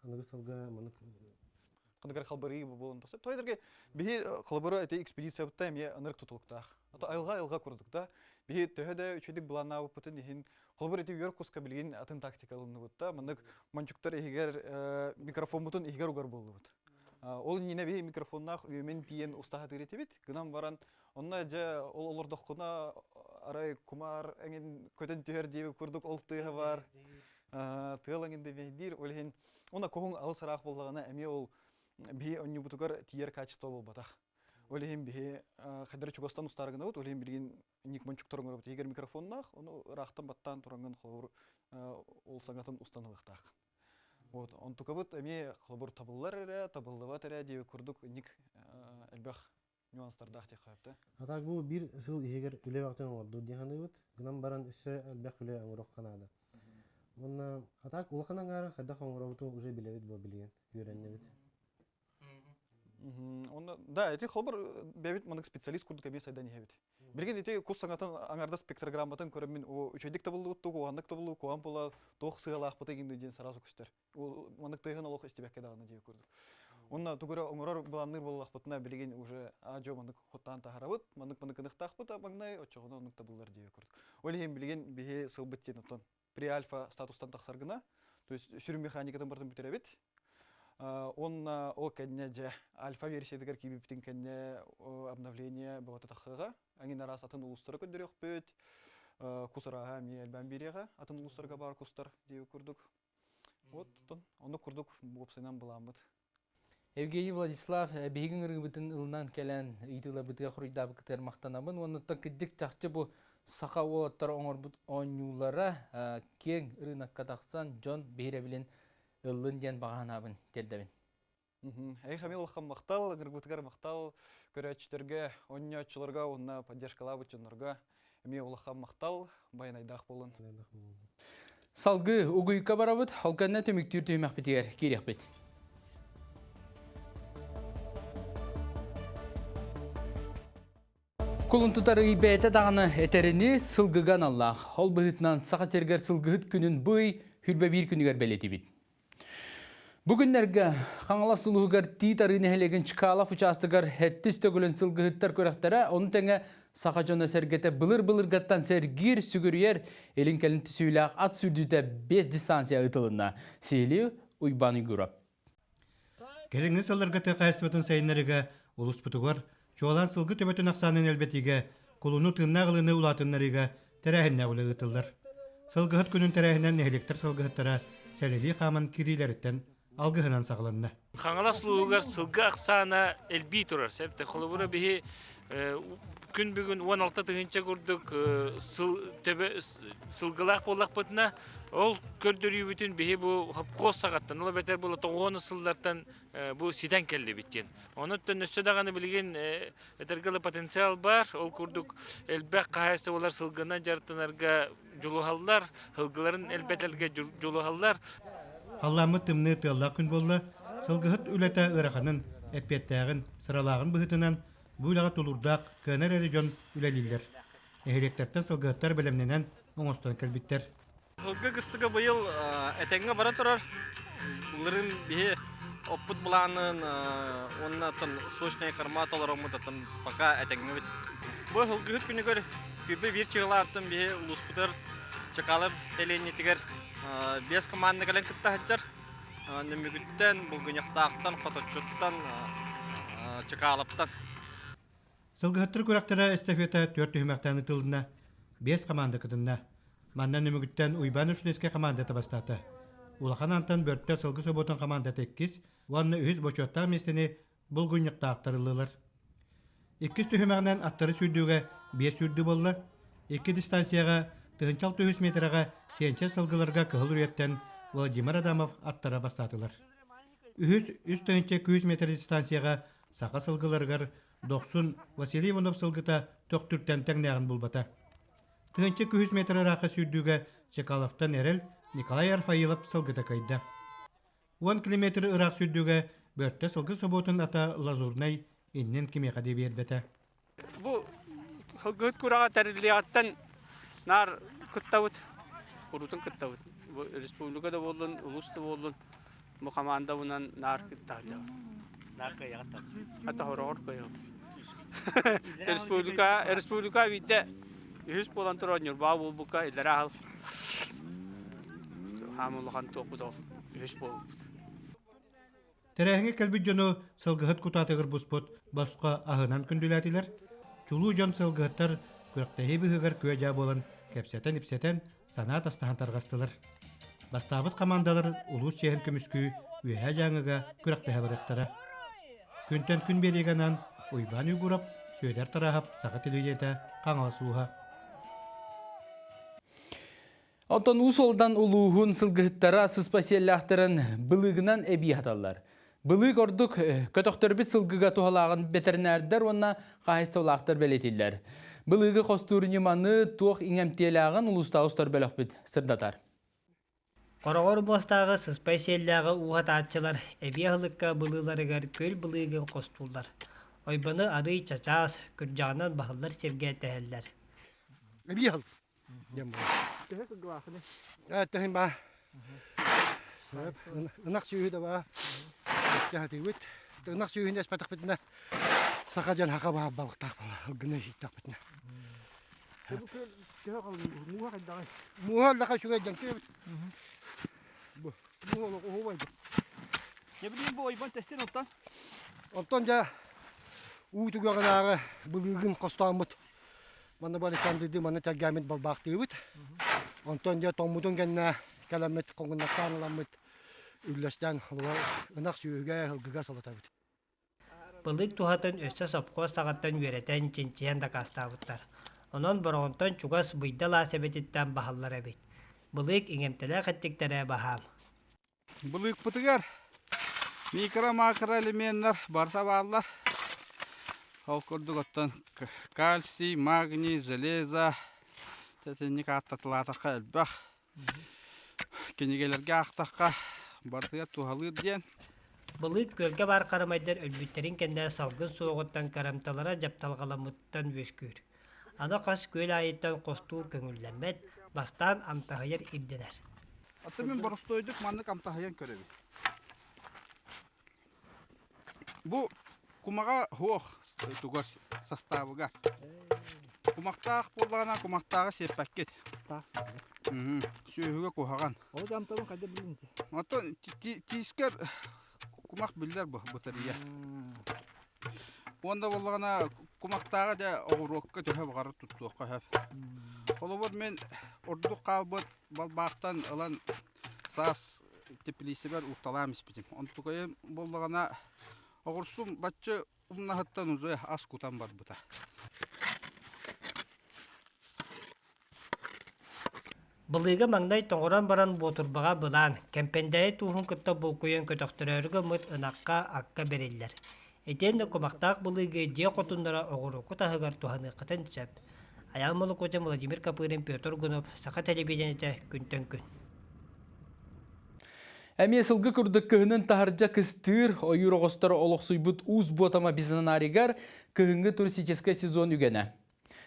аныгы сылга маннык Ханныгар халбарыы буолан тахсар. Тойдорге биһи холобура ити экспедициябытта эмиэ ынырык тутулуктаах. Ото айылҕа айылҕа курдук да. Биһи төһө да үчүгдүк былааннаабыппытын иһин холобур ити үөр куска билигин атын тактика ылынныбыт да. Маннык мончуктар иһигэр микрофоммутун иһигэр угар буоллубут. Ол иннинэ биһи микрофоннаах үөмэн тиийэн устаһатыыр этибит. Гынан баран онно дьэ ол олордоххуна арай кумаар эҥин көтөн түһэр диэбит курдук ол тыаһа баар. Тыал эҥин да диир. Ол иһин уонна куһуҥ алыс ыраах буоллаҕына эмиэ ол биһи онньубутугар тиийэр качество буолбатах. Ол иһин биһи хайдары чугастан устаары гынабыт, ол иһин билигин ник мончуктар оҥоробут. Иһигэр микрофоннаах, ону ыраахтан баттаан тураҥҥын холобур ол саҥатын устан ылыахтааххын. Вот, онтукабыт эмиэ холобур табыллар эрэ, табыллыбат эрэ диэбит курдук ник элбэх нюанстардаах диэххэ сөп да. А так бу биир сыл иһигэр үлэ бөҕөтүн оҥордубут дии саныыбыт. Гынан баран өссө элбэх үлэ оҥоруохха наада. Уонна а так улахан аҥаарын хайдах оҥоробутун уже билэбит буо билигин, үөрэннибит. Онно да ити холбор бэбит манык специалист курдук эмиэ сайдан иһэбит. Билигин ити кус саҥатын аҥардас спектрограмматын көрөн мин үчүгэйдик табыллыбыт туох уһаннык табыллыбыт куһаҕан буола туох сыалаахпыт игин диэн сразу көстөр. Маннык тыаһын олох истибэккэ даҕаны диye курдук. Онно тугу эрэ оҥорор былаанныыр буоллахпытына билигин уже аа-дьуо маннык хоттаан таһарабыт, маннык маннык ыныхтаахпыт маҥнай оччоҕуна оннук табыллар диye курдук. Ол иһин билигин биһи сылбыт диэн оттон при-альфа статустан тахсар гына, то есть сүрүн механикатын барытын бүтэребит. Уонна ол кэннэ дьэ альфа версиятыгар киирбиппитин кэннэ обновление бөҕөтө тахсыаҕа. Эҥин араас атын улуустары көрдөрүөхпүт. Кус арааһа эмиэ элбээн биэриэҕэ. Атын улуустарга баар кустар диэбит курдук. Вот оннук курдук уопсайынан былааммыт. Евгений Владислав биһиги ыҥырыыбытын ылынан кэлэн ыйытыыларбытыгар хоруйдаабыккытыгар махтанабын уонна кырдьык чахчы бу саха уолаттара оҥорбут оонньуулара киэҥ ырыынакка тахсан дьон биһирэбилин ыллын диэн баҕа санаабын тиэрдэбин. Эйиэхэ эмиэ улахан махтал, ыҥырбытыгар махтал, көрөөччүлэргэ, оонньооччуларга уонна поддержкалаабыт дьоннорго эмиэ улахан махтал, байанайдаах буолун. Салгыы угуйка барабыт, ол кэннэ түмүктүүр түһүмэхпитигэр киириэхпит. Кулун тутар ый бэйэтэ даҕаны этэрини сылгыга аналлаах. Ол быһыытынан Саха сиригэр сылгыһыт күнүн бу ый хүрбэ биир күнүгэр бэлиэтиибит. Бу күннэргэ Хаҥалас улууһугар Тиит Арыы нэһилиэгин Чкалов учаастагар сэттис төгүлүн сылгыһыттар күрэхтэрэ, ону тэҥэ саха дьоно-сэргэтэ былыр-былыргаттан сэргиир, сүгүрүйэр, илин-кэлин түсүүлээх ат сүүрдүүтэ 5 дистанция ыытылынна. Сиһилии Уйбаан Уйгуров. Кэлиҥҥи сылларга тыа хаһаайыстыбатын сайыннарыыга улууспутугар чуолаан сылгы төбөтүн ахсаанын элбэтиигэ, кулуну тыыннаах ылыыны улаатыннарыыга тэрээһиннээх үлэ ыытыллар. Сылгыһыт күнүн тэрээһинэн нэһилиэктэр сылгыһыттара сэлэлии хааман киириилэриттэн алгыһынан саҕаланна. Хаҥалас улууһугар сылгы ахсаана элбии турар. Сөптө. Холобура биһи күн бүгүн 16 тыһыынча курдук сыл төбө сылгылаах буоллахпытына, ол көрдөрүүбүтүн биһи бу хопкуос саҕаттан, ол эбэтэр була тоҕуону сыллартан бу ситэн кэллибит диэн. Онуттан өссө даҕаны билигин этэргэ дылы потенциал баар. Ол курдук элбэх хаһаайыстыбалар сылгынан дьарыктанарга дьулуһаллар, сылгыларын элбэтэлгэ дьулуһаллар. Халлааммыт тымныы тыаллаах күн буолла. Сылгыһыт үлэтэ ыараханын, эппиэттээҕин, сыралааҕын быһыытынан бу үлэҕэ тулуурдаах, кыанар эрэ дьон үлэлииллэр. Нэһилиэктэртэн сылгыһыттар бэлэмнэнэн оҥостон кэлбиттэр. Сылгы кыстыга быйыл этэҥҥэ бара турар. Былырыын биһи оппут былаанын уонна оттон сочнай корма толороммут оттон пока этэҥҥэбит. Бу сылгыһыт күнүгэр күбэ биир чыгылааттан биһи улууспутугар Чакалов сэлиэнньэтигэр биэс команда кэлэн кытта сылдьар. Нөмүгүттэн, Булгуньахтаахтан, Хоточчуттан, Чыкаалаптан. Сылгыһыттар күрэхтэрэ эстафета түөрт түһүмэхтээн ыытылынна, биэс хамаанда кытынна. Манна Нөмүгүттэн Уйбаан Ушницкай хамаандата бастаата. Улахан Антан Бөртө сылгы собуотун хамаандата иккис уонна үһүс бочуоттаах миэстэни булгунньуктаахтар ыллылар. Иккис түһүмэҕинэн аттары сүүрдүүгэ биэс сүүрдүү буолла. Икки дистанцияҕа тыһыынча 600 метрэҕэ сиэнчэ сылгыларга Кыһыл Үрүйэттэн Владимир Адамов аттара бастаатылар. Үһүс үс тыһыынча күүс метр дистанцияҕа саха сылгыларыгар Дохсун Василий Иванов сылгыта Төхтүртэн тэҥнээҕин булбата. Тыһыынча күһүс метр ыраахха сүүрдүүгэ Чекаловтан Эрэл Николай Арфаилов сылгыта кыайда. Уон километр ыраах сүүрдүүгэ Бөртө сылгы собуотун ата Лазурнай иннин кимиэхэ да биэрбэтэ. Бу сылгыһыт күрэҕэ тэриллиэҕиттэн наар кыттабыт, куруутун кыттабыт. Бу республика да буоллун, улуус да буоллун, бу хамаандабынан наар кытта сылдьабын. Наар кыайаҕыт Ата хороҕор кыайабын. Республика, республика биирдэ үһүс буолан турар Ньурбаа буолбукка иллэрээ аһыл хаам улахан туохпут ол үһүс буолбут. Тэрээһиҥҥэ кэлбит дьону сылгыһыт кутаатыгар буспут босхо аһынан күндүлээтилэр. Чулуу дьон сылгыһыттар күрэхтэһии быыһыгар күө-дьаа буолан кэпсэтэн-ипсэтэн, санаа тастаһан тарҕастылар. Бастаабыт хамаандалар улуус чиэһин көмүскүү Үөһээ Дьааҥыга күрэхтэһэ барыахтара. Күнтэн күн биэриигэ анаан Уйбаан Уйгурап, Сүөдэр Тарааһап, Саха телевидениетэ, Хаҥалас ууһа. Оттон Уус Алдан улууһун сылгыһыттара сыспа сиэллээхтэрин былыыгынан эбии аһаталлар. Былыык ордук көтөхтөрбүт сылгыга туһалааҕын бэтэринээрдэр уонна хаһаайыстыбалаахтар бэлиэтииллэр. Былыыгы хостуур ньыманы туох иҥэмтиэлээҕин улуустааҕы устар бөлөхпүт сырдатар. Хороҕор муостааҕы сыспай сиэллээҕи ууһатааччылар эбии аһылыкка былыыларыгар күөл былыыгын хостууллар. Ойбону арыый чачаас, күрдьэҕинэн баһыллар сиргэ тэһэллэр. Эбии аһылык диэн буолар. Төһө сылгылаахыный? Тэһин баа. Ынах сүөһү да баа. Тэһэтибит. Ынах сүөһүнү эспэтэхпитинэ саха дьон хака баа балыктаах буолар. Ылгыны ииттэхпитинэ. Бу күөл төһө халыҥ? Мууһа хайдаҕый? Мууһа ыллаха үчүгэй дьон киэбит. Бу мууһа олох уһубай. Дьэ билигин бу ойбон тэстин оттон? Онтон дьэ уу түгэҕинээҕи былыыгын хостооммут манна бу Александрдыы манна тэлгээммит балбаахтыыбыт. Онтон дьэ тоҥмутун кэннэ кэлэммит хоҥуннаттаан ыламмыт үллэстэн ынах сүөһүгэ сылгыга салатабыт. Былыык туһатын өссө сопхуос саҕаттан үөрэтэн, чинчийэн дакаастаабыттар. Онон Бороҕонтон чугас Быйда алаас эбэтиттэн баһаллар эбит. Былыык иҥэмтэлээх эттиктэрэ баһаам. Былыыкпытыгар микро-макроэлеменнэр барыта бааллар. Ол курдук оттон кальций, магний, железо итинник ааттатылаатахха элбэх. Кинигэлэргэ аахтахха барытыгар туһалыыр диэн. Былыык күөлгэ баар харамайдар өлбүттэрин кэннэ салгын суоҕуттан кырамталара дьапталҕаламмыттан үөскүүр. Аны хас күөл аайыттан хостуур көҥүллэммэт, бастаан амтаһыйар ирдэнэр. Аты мин боростуойдук маннык амтаһыйан көрөбүн. Бу кумаҕа суох тугар састаабыгар. Кумахтаах буоллаҕына кумахтааҕы сиэппэккит. Сүөһүгэ куһаҕан. Ол амтанын хайда билин Оттон тиискэр кумах биллэр бу бытарыйа. Уонна буоллаҕына кумахтааҕы дьэ оҕуруокка төһө баҕарар туттуохха сөп. Холобур мин ордук хаалбыт балбаахтан ылан саас теплицэбэр укталаан испитим. Онтукайым буоллаҕына оҕурсум бачча умнаһыттан уже ас кутан барбыта. Былыыга маҥнай тоҥорон баран буотурбаҕа былаан, Кэмпэндээйи тууһун кытта булкуйан көтөхтөрөөрү гыммыт ынахха, акка бэриллэр. Итиэннэ кумахтаах былыыгы дьиэ хотуннара оҕуруокку таһыгар туһаныаххытын сөп. Айаал Молокуотин, Владимир Копырин, Петр Гунов, Саха телевидениетэ күнтэн күн. Эмиэ сылгы курдук кыһынын таһырдьа кыстыыр, ойуур оҕосторо олохсуйбут Уус Буотама бизонаригар кыһыҥҥы туристическай сезон үгэнэ.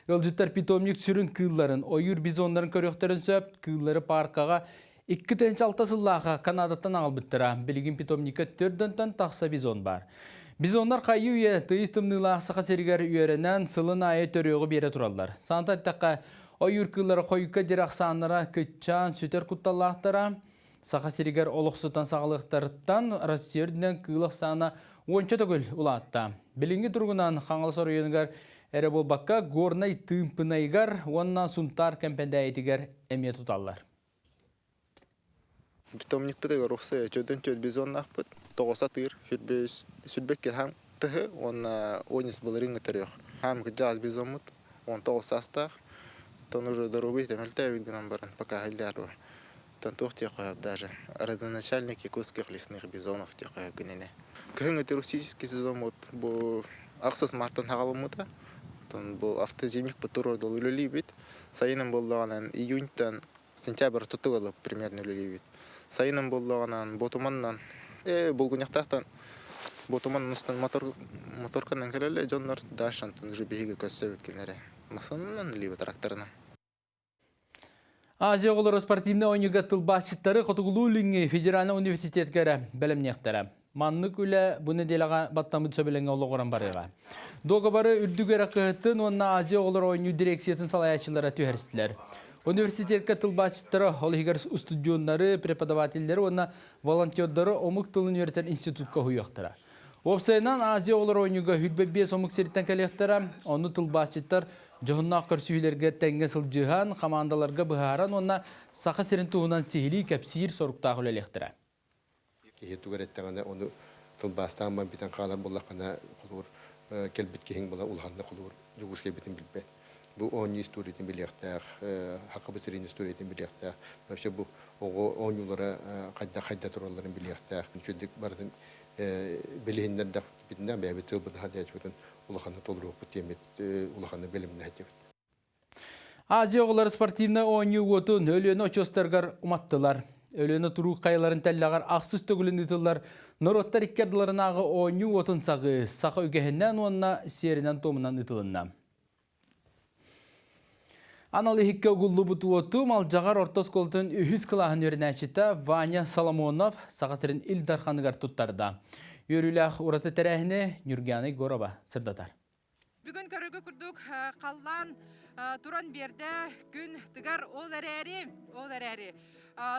Ыалдьыттар питомник сүрүн кыылларын, ойуур бизоннарын көрүөхтэрин сөп, кыыллары пааркаҕа 2 6 сыллааха Канадаттан аҕалбыттара. Билигин питомникка төрдөнтөн тахса бизон бар. Бизоннар хайыы үйэ тыйыс тымныылаах Саха сиригэр үөрэнэн, сылын аайы төрүөҕү биэрэ тураллар. Саната эттэххэ, ойуур кыыллара хойукка диэри ахсааннара кыччаан сүтэр кутталлаахтара. Саха сиригэр олохсутан саҕалыахтарыттан Россия үрдүнэн кыыл ахсаана уонча төгүл улаатта. Билиҥҥи туругунан Хаҥалас оройуонугар эрэ буолбакка, Горнай Тыымпынайыгар уонна Сунтаар Кэмпэндээйитигэр эмиэ туталлар. Питомникпытыгар уксай өтөдөн түөт бизоннаахпыт, тоҕус атыыр, сүрбэкки хаам тыһы уонна онис былырыыҥҥы төрүөх. Хаам кыдьаас бизоммут, 19 саастаах, оттон уже доруобуй мөлтөөбүт гынан баран пока иһиллээр Оттон туох диэх даже родоначальник якутских лесных бизонов диэх гинини. Кыһыҥҥы туристический сезон вот бу ахсыс мартан хаҕаламмыта. Оттон бу автозимник туруордал үлэлиибит. Сайынын буоллаҕынан июньтан сентябрь ортотугар примерно үлэлиибит. Сайынын буоллаҕынан Ботуманнан Булгунньахтаахтан Ботуман устан мотор моторканан кэлэллэр дьоннор дальше онтон уже биһиги көрсөбүт кинилэри массыынанан либо тракторынан. Азия оҕолоро спортивнай оонньууга тылбаасчыттары Хотугулуу-Илиҥҥи федеральнай университетка эрэ бэлэмниэхтэрэ. Маннык үлэ бу нэдиэлэҕэ баттаммыт сөбүлэҥҥэ олоҕуран барыаҕа. Дуогабары үрдүк үөрэх кыһатын уонна Азия оҕолоро оонньуу дирекциятын салайааччылара түһэристилэр. Университетка тылбаасчыттара, ол иһигэр устудьуоннары, преподавателлэри уонна волонтердары омук тылын үөрэтэр институтка уһуйуохтара. Уопсайынан, Азия оҕолоро оонньууга 25 омук сириттэн кэлиэхтэрэ, ону тылбаасчыттар дьоһуннаах көрсүһүүлэргэ тэҥҥэ сылдьыһан, хамаандаларга быһааран уонна Саха сирин туһунан сиһилии кэпсиир соруктаах үлэлиэхтэрэ. Киһи тугу эрэ эттэҕинэ, ону тылбаастаан баран бүтэн хаалар буоллаххына, холобур, кэлбит киһиҥ була улаханнык холобур Дьокуускайбытын билбэт. Бу оонньуу историятын билиэхтээх, Хакабы сирин историятын билиэхтээх. Вообще бу оҕо оонньуулара хайдах хайда туралларын билиэхтээх. Үчүгдүк барытын билиһиннэрдэхпитинэ бэйэбит тылбытын хадьааччыбытын улаханнык толоруохпут диэммит улаханнык бэлэмнэһэтибит. Азия оҕолоро спортивнай оонньуу уотун Өлүөнэ очуостарыгар уматтылар. Өлүөнэ туруук хайаларын тэллэҕэр ахсыс төгүлүн ыытыллар норуоттар икки ардыларынааҕы оонньуу уотун саҕыы саха үгэһинэн уонна сиэринэн-туомунан ыытылынна. Анал иһиккэ угуллубут уоту Малдьаҕар орто оскуолатын үһүс кылааһын үөрэнээччитэ Ваня Соломонов Саха сирин Ил Дарханыгар туттарда. Үөрүүлээх ураты тэрээһини Нюргиана Егорова сырдатар. Бүгүн көрөргө курдук халлаан туран биэрдэ, күн тыгар ол эрээри, ол эрээри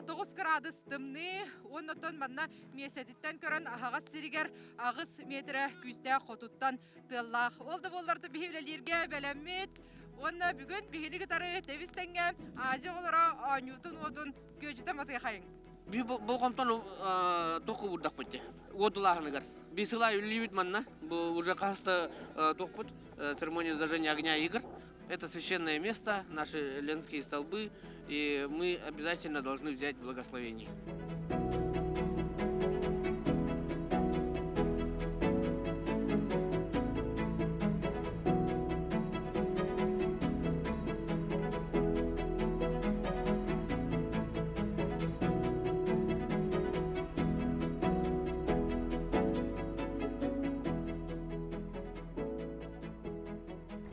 9 кыраадыс тымныы, уоннаттан манна миэстэтиттэн көрөн аһаҕас сиригэр 8 метрэ күүстээх хотуттан тыаллаах. Ол да буоллар биһи үлэлииргэ бэлэммит. Уонна бүгүн биһини кытары тэбис тэҥҥэ Азия оҕолоро оонньуутун уотун күөдьүтэ матыахайыҥ. Би болҕомтон туох уурдахпыт дии уотулааһыныгар. Би сылай үллүүбүт манна. Бу уже хаста туохпут церемония зажжения огня игр. Это священное место, наши ленские столбы, и мы обязательно должны взять благословение.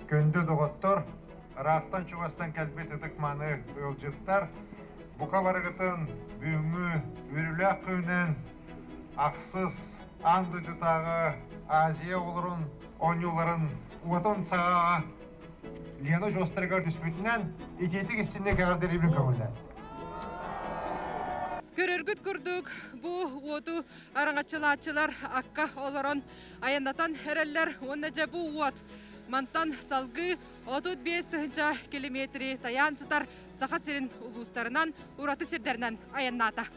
Күндү доҕоттор, ыраахтан-чугастан кэлбит ытык-маны ыалдьыттар, бука барыгытын бүгүҥҥү үөрүүлээх күнүнэн ахсыс аан дойдутааҕы Азия оҕолорун оонньууларын уотун саҕаҕа Лена Жостерыгар түспүтүнэн итиитик истинник эҕэрдэлиибин көҥүллээн. Көрөргүт курдук бу уоту араҥаччылааччылар акка олорон айаннатан эрэллэр уонна дьэ бу уот мантан салгыы 35 тыһыынча километри тайаан сытар Саха сирин улуустарынан ураты сирдэринэн айаннаата.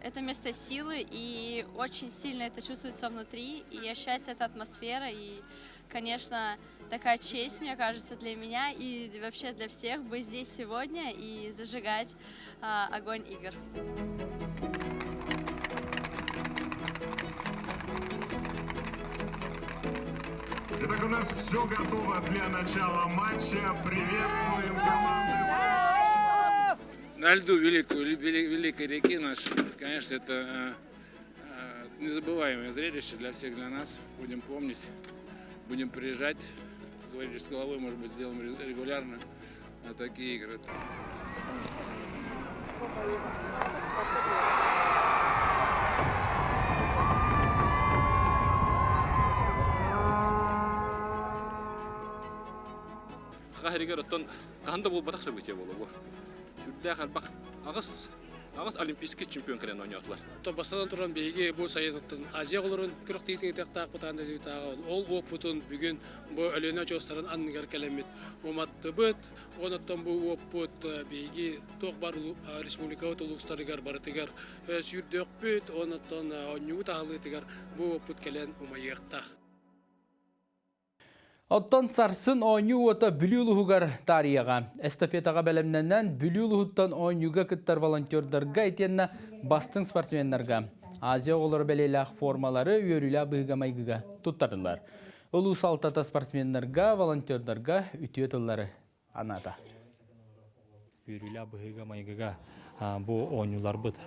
Это место силы, и очень сильно это чувствуется внутри, и ощущается эта атмосфера, и, конечно, такая честь, мне кажется, для меня и вообще для всех быть здесь сегодня и зажигать а, огонь игр. Итак, у нас все готово для начала матча. Приветствуем команды. На льду великой, великой реки нашей, конечно, это э, э, незабываемое зрелище для всех, для нас. Будем помнить, будем приезжать. Говорили, с головой, может быть, сделаем регулярно на такие игры. Хаһырыгар оттон хаһан да буолбатах событие буолуо бу. Сүрдээх элбэх аҕыс аҕыс олимпийский чемпион кэлэн оонньоотулар. Бастатан туран биһиги бу сайыныттан Азия оҕолорун күрэхтэһиитин ыытыахтаахпыт аан дойдутааҕы ол уоппутун бүгүн бу Өлүөнэ очуостарын анныгар кэлэммит уматтыбыт. Онуттан бу уоппут биһиги туох бар республикабыт улуустарыгар барытыгар сүүрдүөхпүт, онуттан оонньуубут аһылыытыгар бу уоппут кэлэн умайыахтаах. Оттон сарсын оонньуу уота Бүлүү улууһугар таарыйаҕа. Эстафетаҕа бэлэмнэнэн Бүлүү улууһуттан оонньууга кыттар волонтердарга итиэннэ бастыҥ спортсменнарга Азия оҕолоро бэлиэлээх формалары үөрүүлээх быһыыга-майгыга туттардылар. Улуус алтата спортсменнарга, волонтердарга үтүө тыллары анаата. Үөрүүлээх быһыыга-майгыга бу оонньууларбыт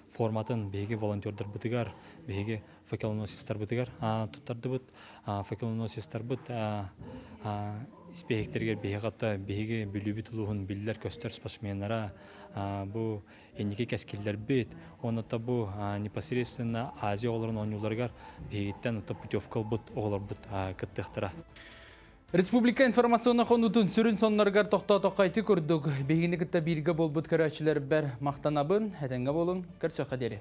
форматын биһиги волонтердарбытыгар, биһиги факелоносецтарбытыгар туттардыбыт. Факелоносецтарбыт испииһэктэригэр биһиги биһиги Бүлүүбүт улууһун биллэр-көстөр спортсменнара бу инники кэскиллэрбит, уонна бу непосредственно Азия оҕолорун оонньууларыгар биһигиттэн путевка ылбыт оҕолорбут кыттыахтара. Республика информационнай хонуутун сүрүн сонноргар тохтоотоххо ити курдук биһигини кытта бииргэ буолбут көрөөччүлэрбэр махтанабын, этэҥҥэ буолуҥ, көрсүөххэ диэри.